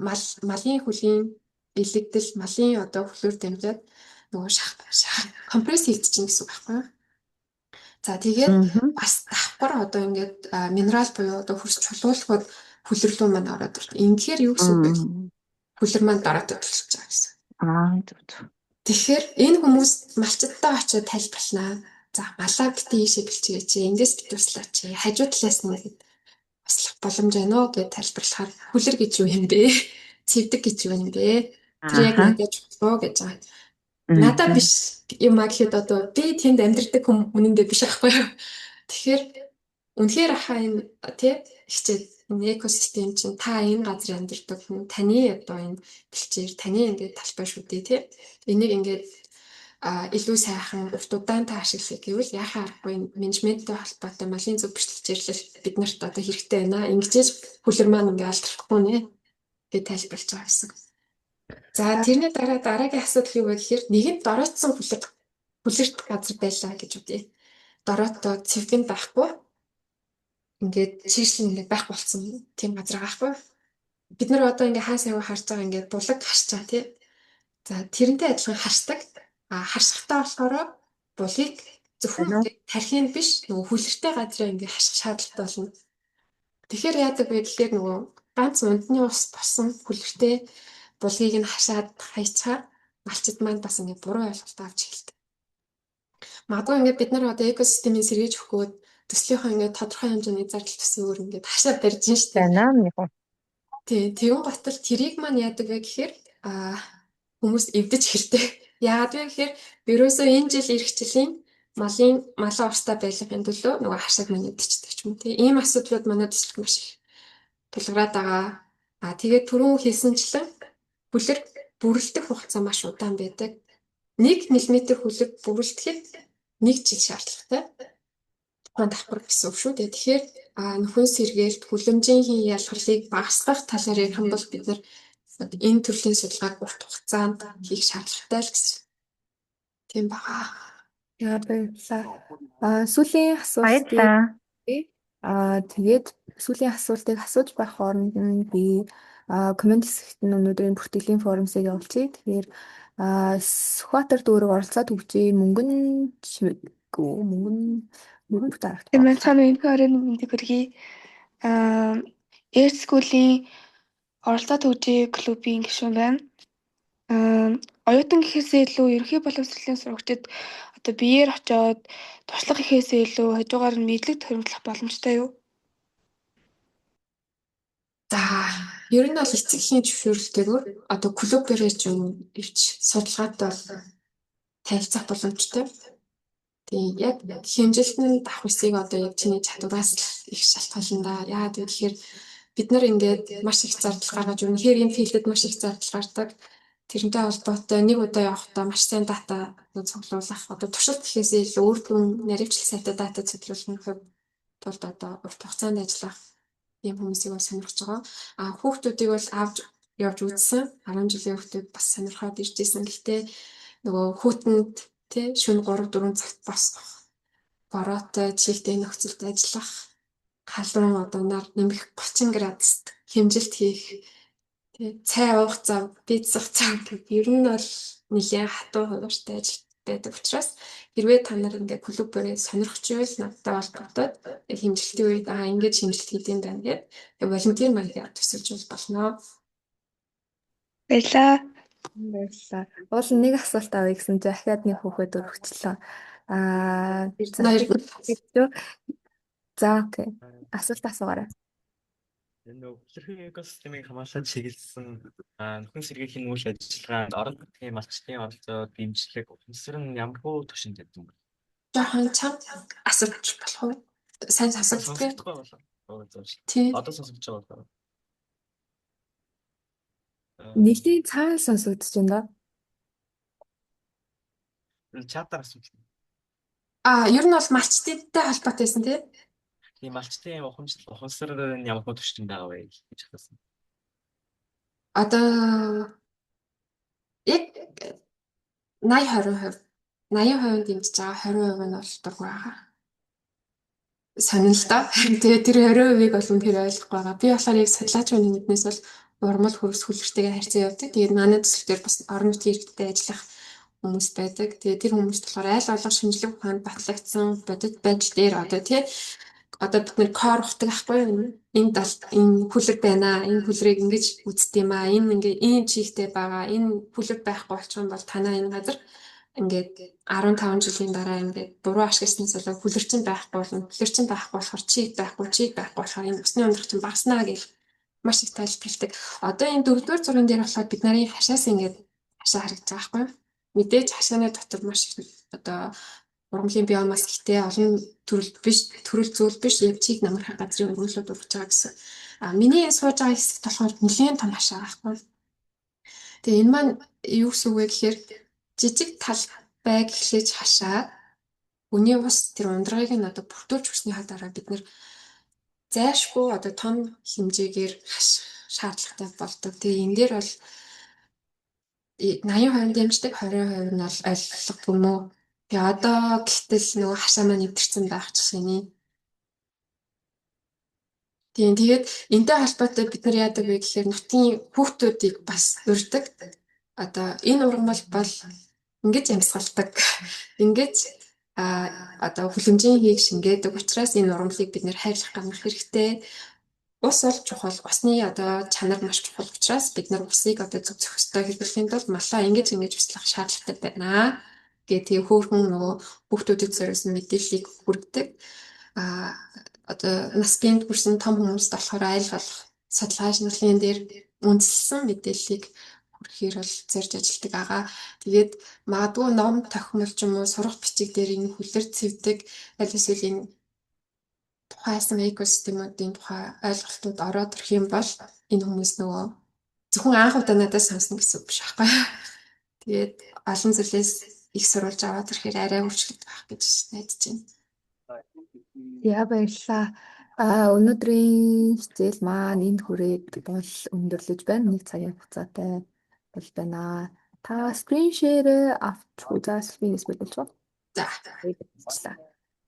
мал малын хөлийн илэгдэл, малын одоо хөлөөр дамжаад нөгөө шах шах компресс хийгдчихнэ гэсэн үг байхгүй юу? За, тэгээд бас давхар одоо ингээд минерал буюу одоо хөрс чулуулахад хүлэр лүү маань ороод ирнэ. Ингэхээр юу гэсэн үг вэ? Хүлэр маань дараад болчихж байгаа гэсэн. Аа, зөв зөв. Тэгэхээр энэ хүмүүс малчидтай очиод тайлбарлана. За, малаа битгий ийшээ бэлчгээч, эндээс бит туслаач, хажуу талаас нь ингээд туслах боломж байна уу гэж тайлбарлахаар хүлэр гэж юу юм бэ? Цэвдэг гэж юу юм бэ? Тэр яг надад чухал уу гэж байгаа. Надад биш юм а гэхэд одоо би тэнд амьдардаг хүн үнэндээ биш аахгүй юу? Тэгэхээр үнэхээр ахаа энэ тий хичээл, энэ экосистем чинь та энэ газар амьдардаг хүн, таны одоо энэ бэлчээр, таны ингээд талбай шүү дээ, тий. Энийг ингээд илүү сайхан урт удаан та ашиглах гэвэл яхаа аргагүй менежменттэй холбоотой малын зөв бэлчээрлэл бид нарт одоо хэрэгтэй байна. Ингэжээж хүлэр маань ингээ алдрахгүй нэ гэж тайлбарлаж байгаа гэсэн. За, тэрний дараа дараагийн асуудал юу вэ гэхээр нэгэнт дороотсон хүлэр хүлэрт газар байлаа гэж үзье. Дороотоо цэвгэн байхгүй, ингээд чийшлэн ингээд байхгүй болсон тийм газар байгаа байхгүй. Бид нар одоо ингээ хаа сайгүй харж байгаа, ингээд булаг харч байгаа, тий. За, тэрнтэй адилхан харшдаг. А харшихтаа болохоор булгийг зөвхөн ингээд тархийн биш, нөгөө хүлэртэй газраа ингээд хаших шаардлагатай болно. Тэгэхээр яадаг вэ гэхээр нөгөө ганц ундны ус босон хүлэртэй булгийг нь хашаад хайчаар малчид маань бас ингээд буруу ойлголт авч эхэлдэг. Магадгүй ингээд бид нар одоо экосистемийг сэргийж өгөхөд төслийнхөө ингээд тодорхой хэмжээний зардал төсвөр ингээд хашаа барьж штэ. Байна нэг. Тий, тэгэн готал тэрийг маань яадаг вэ гэхээр хүмүүс эвдэж хэртэй. Яагаад вэ гэхээр ерөөсөө энэ жил ирэх жилийн малын малаа устай байлгахын төлөө нөгөө хашааг маань эвдчихдэг ч юм уу, тий. Ийм асуудлууд манай төсөлд маш их тулгараад байгаа. А тэгээд түрүүн хэлсэнчлэн хүлэр бүрэлдэх хугацаа маш удаан байдаг. 1 мм хүлэг бүрэлдэхэд 1 жил шаардлагатай. Тухайн давхар гэсэн үг шүү дээ. Тэгэхээр нөхөн сэргээлт, хүлэмжийн хийн ялгарлыг багасгах талаар ярих юм бол бид нар энэ төрлийн судалгааг урт хугацаанд хийх шаардлагатай л гэсэн. Тийм байгаа. Яа, баярлалаа. Сүүлийн асуултыг Баярлалаа. Тэгээд сүүлийн асуултыг асууж байх хооронд нь би comment хэсэгт нь өнөөдрийн бүртгэлийн формсыг явуулчихъя. Тэгэхээр Сүхбаатар дүүрэг оролцоо түгжээ мөнгөн чимээгүй мөнгөн мөрөн бүтаарагт. Тийм цаана энэхүү оройн мэндийг хүргэе. Air School-ийн оролцоо түгжээ клубын гишүүн байна. Оюутан гэхээсээ илүү ерөнхий боловсролын сурагчид одоо биеэр очоод туршлага гэхээсээ илүү хажуугаар нь мэдлэг хуримтлах боломжтой юу? За. Ер нь бол эцэг эхийн зөвшөөрөлтэйгээр одоо клубээрээ ч юм уу ирж судалгаатай бол танилцах боломжтой. Тийм, яг хэмжилтэнд авах үсийг одоо яг чиний чадвараас л их шалтгаална да. Яагаад вэ гэхээр бид нар ингээд маш их зардал гаргаж, үнэхээр энэ field эд маш их зардал гардаг. Тэрнтэй холбоотой нэг удаа явахдаа маш сайн data цуглуулах, одоо туршилт гэхээсээ илүү үр дүн, наривчлах сайтай data цуглуулах тулд одоо урт хугацаанд ажиллах ийм хүмүүсийг бол сонирхож байгаа. А хүүхдүүдийг бол авч явж үзсэн. 10 жилийн хүүхдүүд бас сонирхоод ирж исэн. Гэхдээ нөгөө хүүтэнд тий шөнө 3 4 цагт босох, бороотой чигтэй нөхцөлд ажиллах, халуун одоо нар нэмэх 30 градуст хэмжилт хийх, тий цай уух зав, бийцэх зав гэх ер нь бол нэлээд хатуу хуваартай ажил байдаг учраас хэрвээ та нар ингээд клубээрээ сонирхож байвал надтай холбогдоод хэмжилтийн үед аа ингэж хэмжилт хийдэм юм байна гэдэг volunteer маягаар төсөлж болно. Баярлалаа. Баярлалаа. Уул нэг асуулт авъя гэсэн чинь ахиад нэг хүүхэд өргөчлөө. Аа, за, за, okay. Асуулт асуугаарай. Энэ нөгөө хүлэрхийн экосистемийг хамгаалахад чиглэсэн нөхөн сэргээхийн үйл ажиллагаанд орон нутгийн малчдын оролцоо, дэмжлэг, ухамсар нь ямархуу түвшинд явдаг вэ? Жоохон чам асууж болох уу? Сайн сонсогддоггүй. Сонсогдохгүй болов. Оо, зөв. Тий. Одоо сонсогдож байгаа болов. Нэлийн цаана сонсогдож байна да. Чатаар асууж. А ер нь бол малчдынтай холбоотой байсан, тий? Тийм, малчдын ухамсар нь ямархуу түвшинд байгаа вэ гэж асуусан. Одоо яг 80 20%, 80% дэмжиж байгаа, 20% нь бол дургүй байгаа. Сонин л доо. Тэгээ тэр 20%-ийг бол үнэхээр ойлгохгүй байгаа. Би болохоор яг судлаач хүний нүднээс бол урмал хөрс хүлэртэйгээ харьцан явдаг. Тэгээд манай төсөл дээр бас орон нутгийн иргэдтэй ажиллах хүмүүс байдаг. Тэгээд тэр хүмүүст болохоор аль болох шинжлэх ухаанд батлагдсан бодит байдал дээр одоо, тий, одоо бид нэр core ухдаг ахгүй юу? Энэ далд энэ хүлэр байна. Энэ хүлрийг ингэж үздэг юм аа. Энэ ингээ ийм чигтэй байгаа. Энэ хүлэр байхгүй болчих юм бол танаа энэ газар ингээд 15 жилийн дараа ингээд буруу ашигласнаас болоод хүлэрчин байхгүй болно. Хүлэрчин байхгүй болохоор чиг байхгүй, чиг байхгүй болохоор энэ усны ундрах чинь багаснаа гэж маш их тайлбарладаг. Одоо энэ дөрөвдүгээр зургийн дээр болохоор бид нарын хашаас ингээд хашаа харагдаж байгаа байхгүй юу? Мэдээж хашааны дотор маш их одоо ургамлын биомасс ихтэй, олон төрөл биш, төрөл зүйл биш, яг чиг намархай газрын ургамлууд ургаж байгаа гэсэн. А миний сууж байгаа хэсэгт болохоор нэлээд том хашаа байхгүй. Тэгээ энэ маань юу гэсэн үг вэ гэхээр жижиг талбайг эхлэж хашаад хүний ус тэр ундрагыг нь одоо бүртгүүлж өгснийхаа дараа бид нэр зайлшгүй одоо том хэмжээгээр хаших шаардлагатай болдог. Тэгээ энэ дээр бол 80% дэмждэг, 20% нь бол ойлгохгүй юм уу. Тэгээ одоо гэтэл нөгөө хашаа маань эвдэрсэн байх жишээний. Тийм, тэгээд энтэй холбоотой бид нар яадаг вэ гэхээр нутгийн хүүхдүүдийг бас урьдаг. Одоо энэ ургамал бол ингэж амьсгалдаг. Ингэж одоо хүлэмжийн хийг шингээдэг учраас энэ ургамлыг бид нэр хайрлах гамнах хэрэгтэй. Ус бол чухал. Усны одоо чанар маш чухал учраас бид нар усыг одоо зөв зохистой хэрэглэхийн тулд малаа ингэж ингэж услах шаардлагатай байна гэх тэгээ хөөрхөн нөгөө хүүхдүүдэд зориулсан мэдээллийг хүргэдэг. А одоо нас биед хүрсэн том хүмүүст болохоор аль болох судалгаа шинжилгээнд дээр үндэслэсэн мэдээллийг хүргэхээр бол зорж ажилладаг байгаа. Тэгээд магадгүй ном тохимол ч юм уу сурах бичиг дээр энэ хүлэр цэвдэг аль эсвэл энэ тухайсан экосистемүүдийн тухай ойлголтууд ороод ирэх юм бол энэ хүмүүс нөгөө зөвхөн анх удаа надаас сонсно гэсэн үг биш байхгүй. Тэгээд олон зүйлээс их сурвалж аваад ирэхээр арай өөрчлөгдөх байх гэж найдаж байна. За, баярлалаа. А өнөөдрийн хичээл маань энэ хүрээд бол өндөрлөж байна. Нэг цагийн хугацаатай бол байна. Та screen share авчих уу? За, screen ээс болчих. За. За.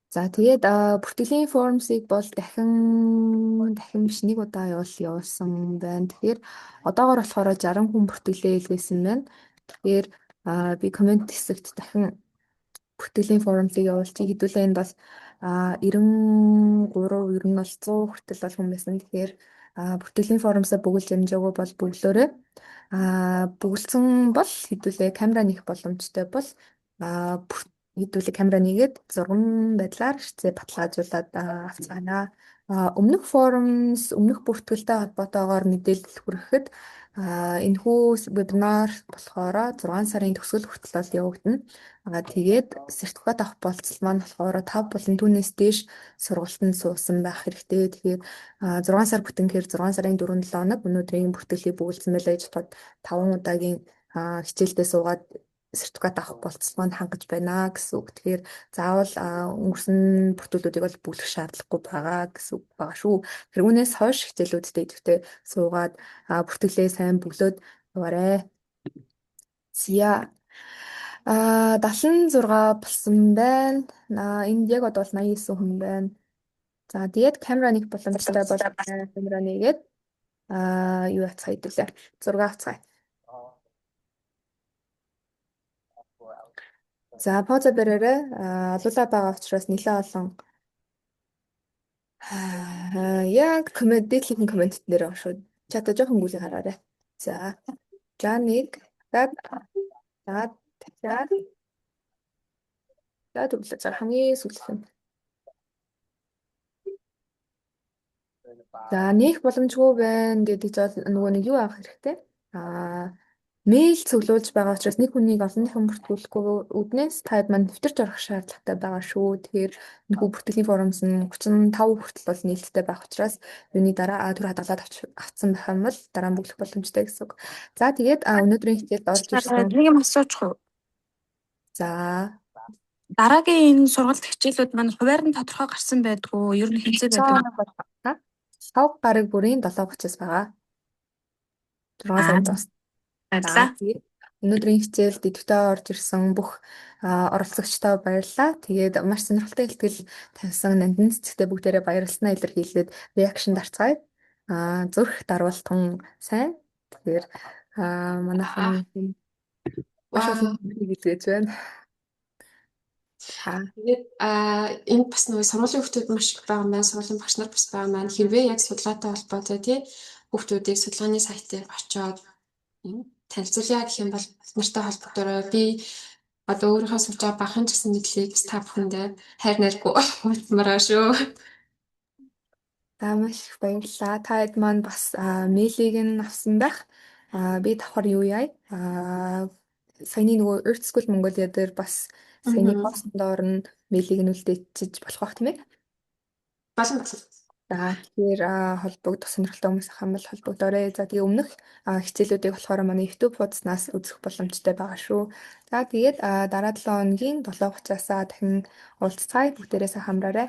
За, тэгээд бүртгэлийн forms ыг бол дахин дахин биш, нэг удаа явуулсан байна. Тэгэхээр одоогор болохоор 60 хүн бүртгэлээ илгээсэн байна. Тэгэхээр би comment хэсэгт дахин бүртгэлийн forms ыг явуулчих. Хэдүүлээ энд бол 93, ер нь бол 100 хүртэл бол хүн байсан. Тэгэхээр бүртгэлийн forms аа бөглөж амжаагүй бол бөглөөрэй. Бөглөсөн бол хэдүүлээ камера нээх боломжтой бол хэдүүлээ камера нээгээд зурган байдлаар эрсээ баталгаажуулаад авцгаана. Өмнөх forums, өмнөх бүртгэлтэй холбоотойгоор мэдээлэл хүргэхэд энэхүү вебинар болохоор 6 сарын төгсгөл хүртэл бол явагдана. Тэгээд сертификат авах болцол маань болохоор 5 болон түүнээс дээш сургалтанд суусан байх хэрэгтэй. Тэгэхээр 6 сар бүтэнхээр 6 сарын 4 7 хоног өнөөдрийн бүртгэлийг бөглөсөн байлаа гэж бодоход 5 удаагийн хичээлдээ суугаад сертификат авах болцол маань хангаж байна гэсэн үг. Тэгэхээр заавал өнгөрсөн бүртгүүлүүдийг бол бөглөх шаардлагагүй байгаа гэсэн үг байгаа шүү. Тэгэхээр үүнээс хойш хичээлүүдтэй идэвхтэй суугаад бүртгэлээ сайн бөглөөд яваарай. За 76 болсон байна. Энд яг одоо бол 89 хүн байна. За, тэгээд камера нэг боломжтой бол камера нэгээд юу яцгаа хэдүүлээ. Зураг авцгаая. За, поза бариарай. Олуулаа байгаа учраас нэлээд олон яг коммент дээдлийнхэн коммент дээр байгаа шүү. Чата жоохон гүйлээ хараарай. За. За нэг. За за дахиад. За төвлөө. За хамгийн сүүлийнх нь. За нээх боломжгүй байна гэдэг жол нөгөө нэг юу авах хэрэгтэй? Мэйл цуглуулж байгаа учраас нэг хүнийг олон дахин бүртгүүлэхгүй үүднээс таад маань нэвтэрч орох шаардлагатай байгаа шүү. Тэгэхээр энэхүү бүртгэлийн формс нь 35 хүртэл бол нээлттэй байх учраас юуны дараа түр хадгалаад авцсан байх юм бол дараа нь бөглөх боломжтой гэсэн үг. За тэгээд өнөөдрийн хичээлд орж ирсэн. Нэг юм асуучих уу? За. Дараагийн энэ сургалт хичээлүүд маань хувиар нь тодорхой гарсан байдгүй ер нь хэмзээ байдаг. 5 гараг бүрийн 7:30-аас байгаа. 6 сарын 6. Баярлалаа. Өнөөдрийн хичээлд идэвхтэй орж ирсэн бүх оролцогчдоо баярлалаа. Тэгээд маш сонирхолтой ихтгэл тавьсан Нандин цэцэгтэй бүгдээрээ баярлалснаа илэрхийлээд реакшн дарцгаая. Зүрх даруултан сайн. Тэгэхээр манайхан маш олон хүнийг илгээж байна. Тэгээд энд бас нөгөө сургуулийн хүүхдүүд маш их байгаа юм байна. Сургуулийн багш нар бас байгаа юм байна. Хэрвээ яг судалгаатай холбоотой тий хүүхдүүдийг судалгааны сайт дээр очиод танилцуулъя гэх юм бол нартай холбогдорой. Би одоо өөрийнхөө сурч байгаа бахан ч гэсэн мэдлийг та бүхэндээ хайр найргүй хуваалцмаараа шүү. За маш их баярлалаа. Та хэд маань бас мэйлийг нь авсан байх. Би давхар юу яа? Саяны нөгөө Earth School Mongolia дээр бас саяны постн доор нь мэйлийг нь үлдээчих болох бах тийм ээ? Болно болно. За тэгэхээр холбогдох сонирхолтой хүмүүс ах юм бол холбогдоорой. За тэгээ өмнөх хичээлүүдийг болохоор манай YouTube хуудаснаас үзэх боломжтой байгаа шүү. За тэгээд дараа 7 хоногийн 7:30-аас дахин уулзцаая. Бүгдээрээ сайхан амраарай.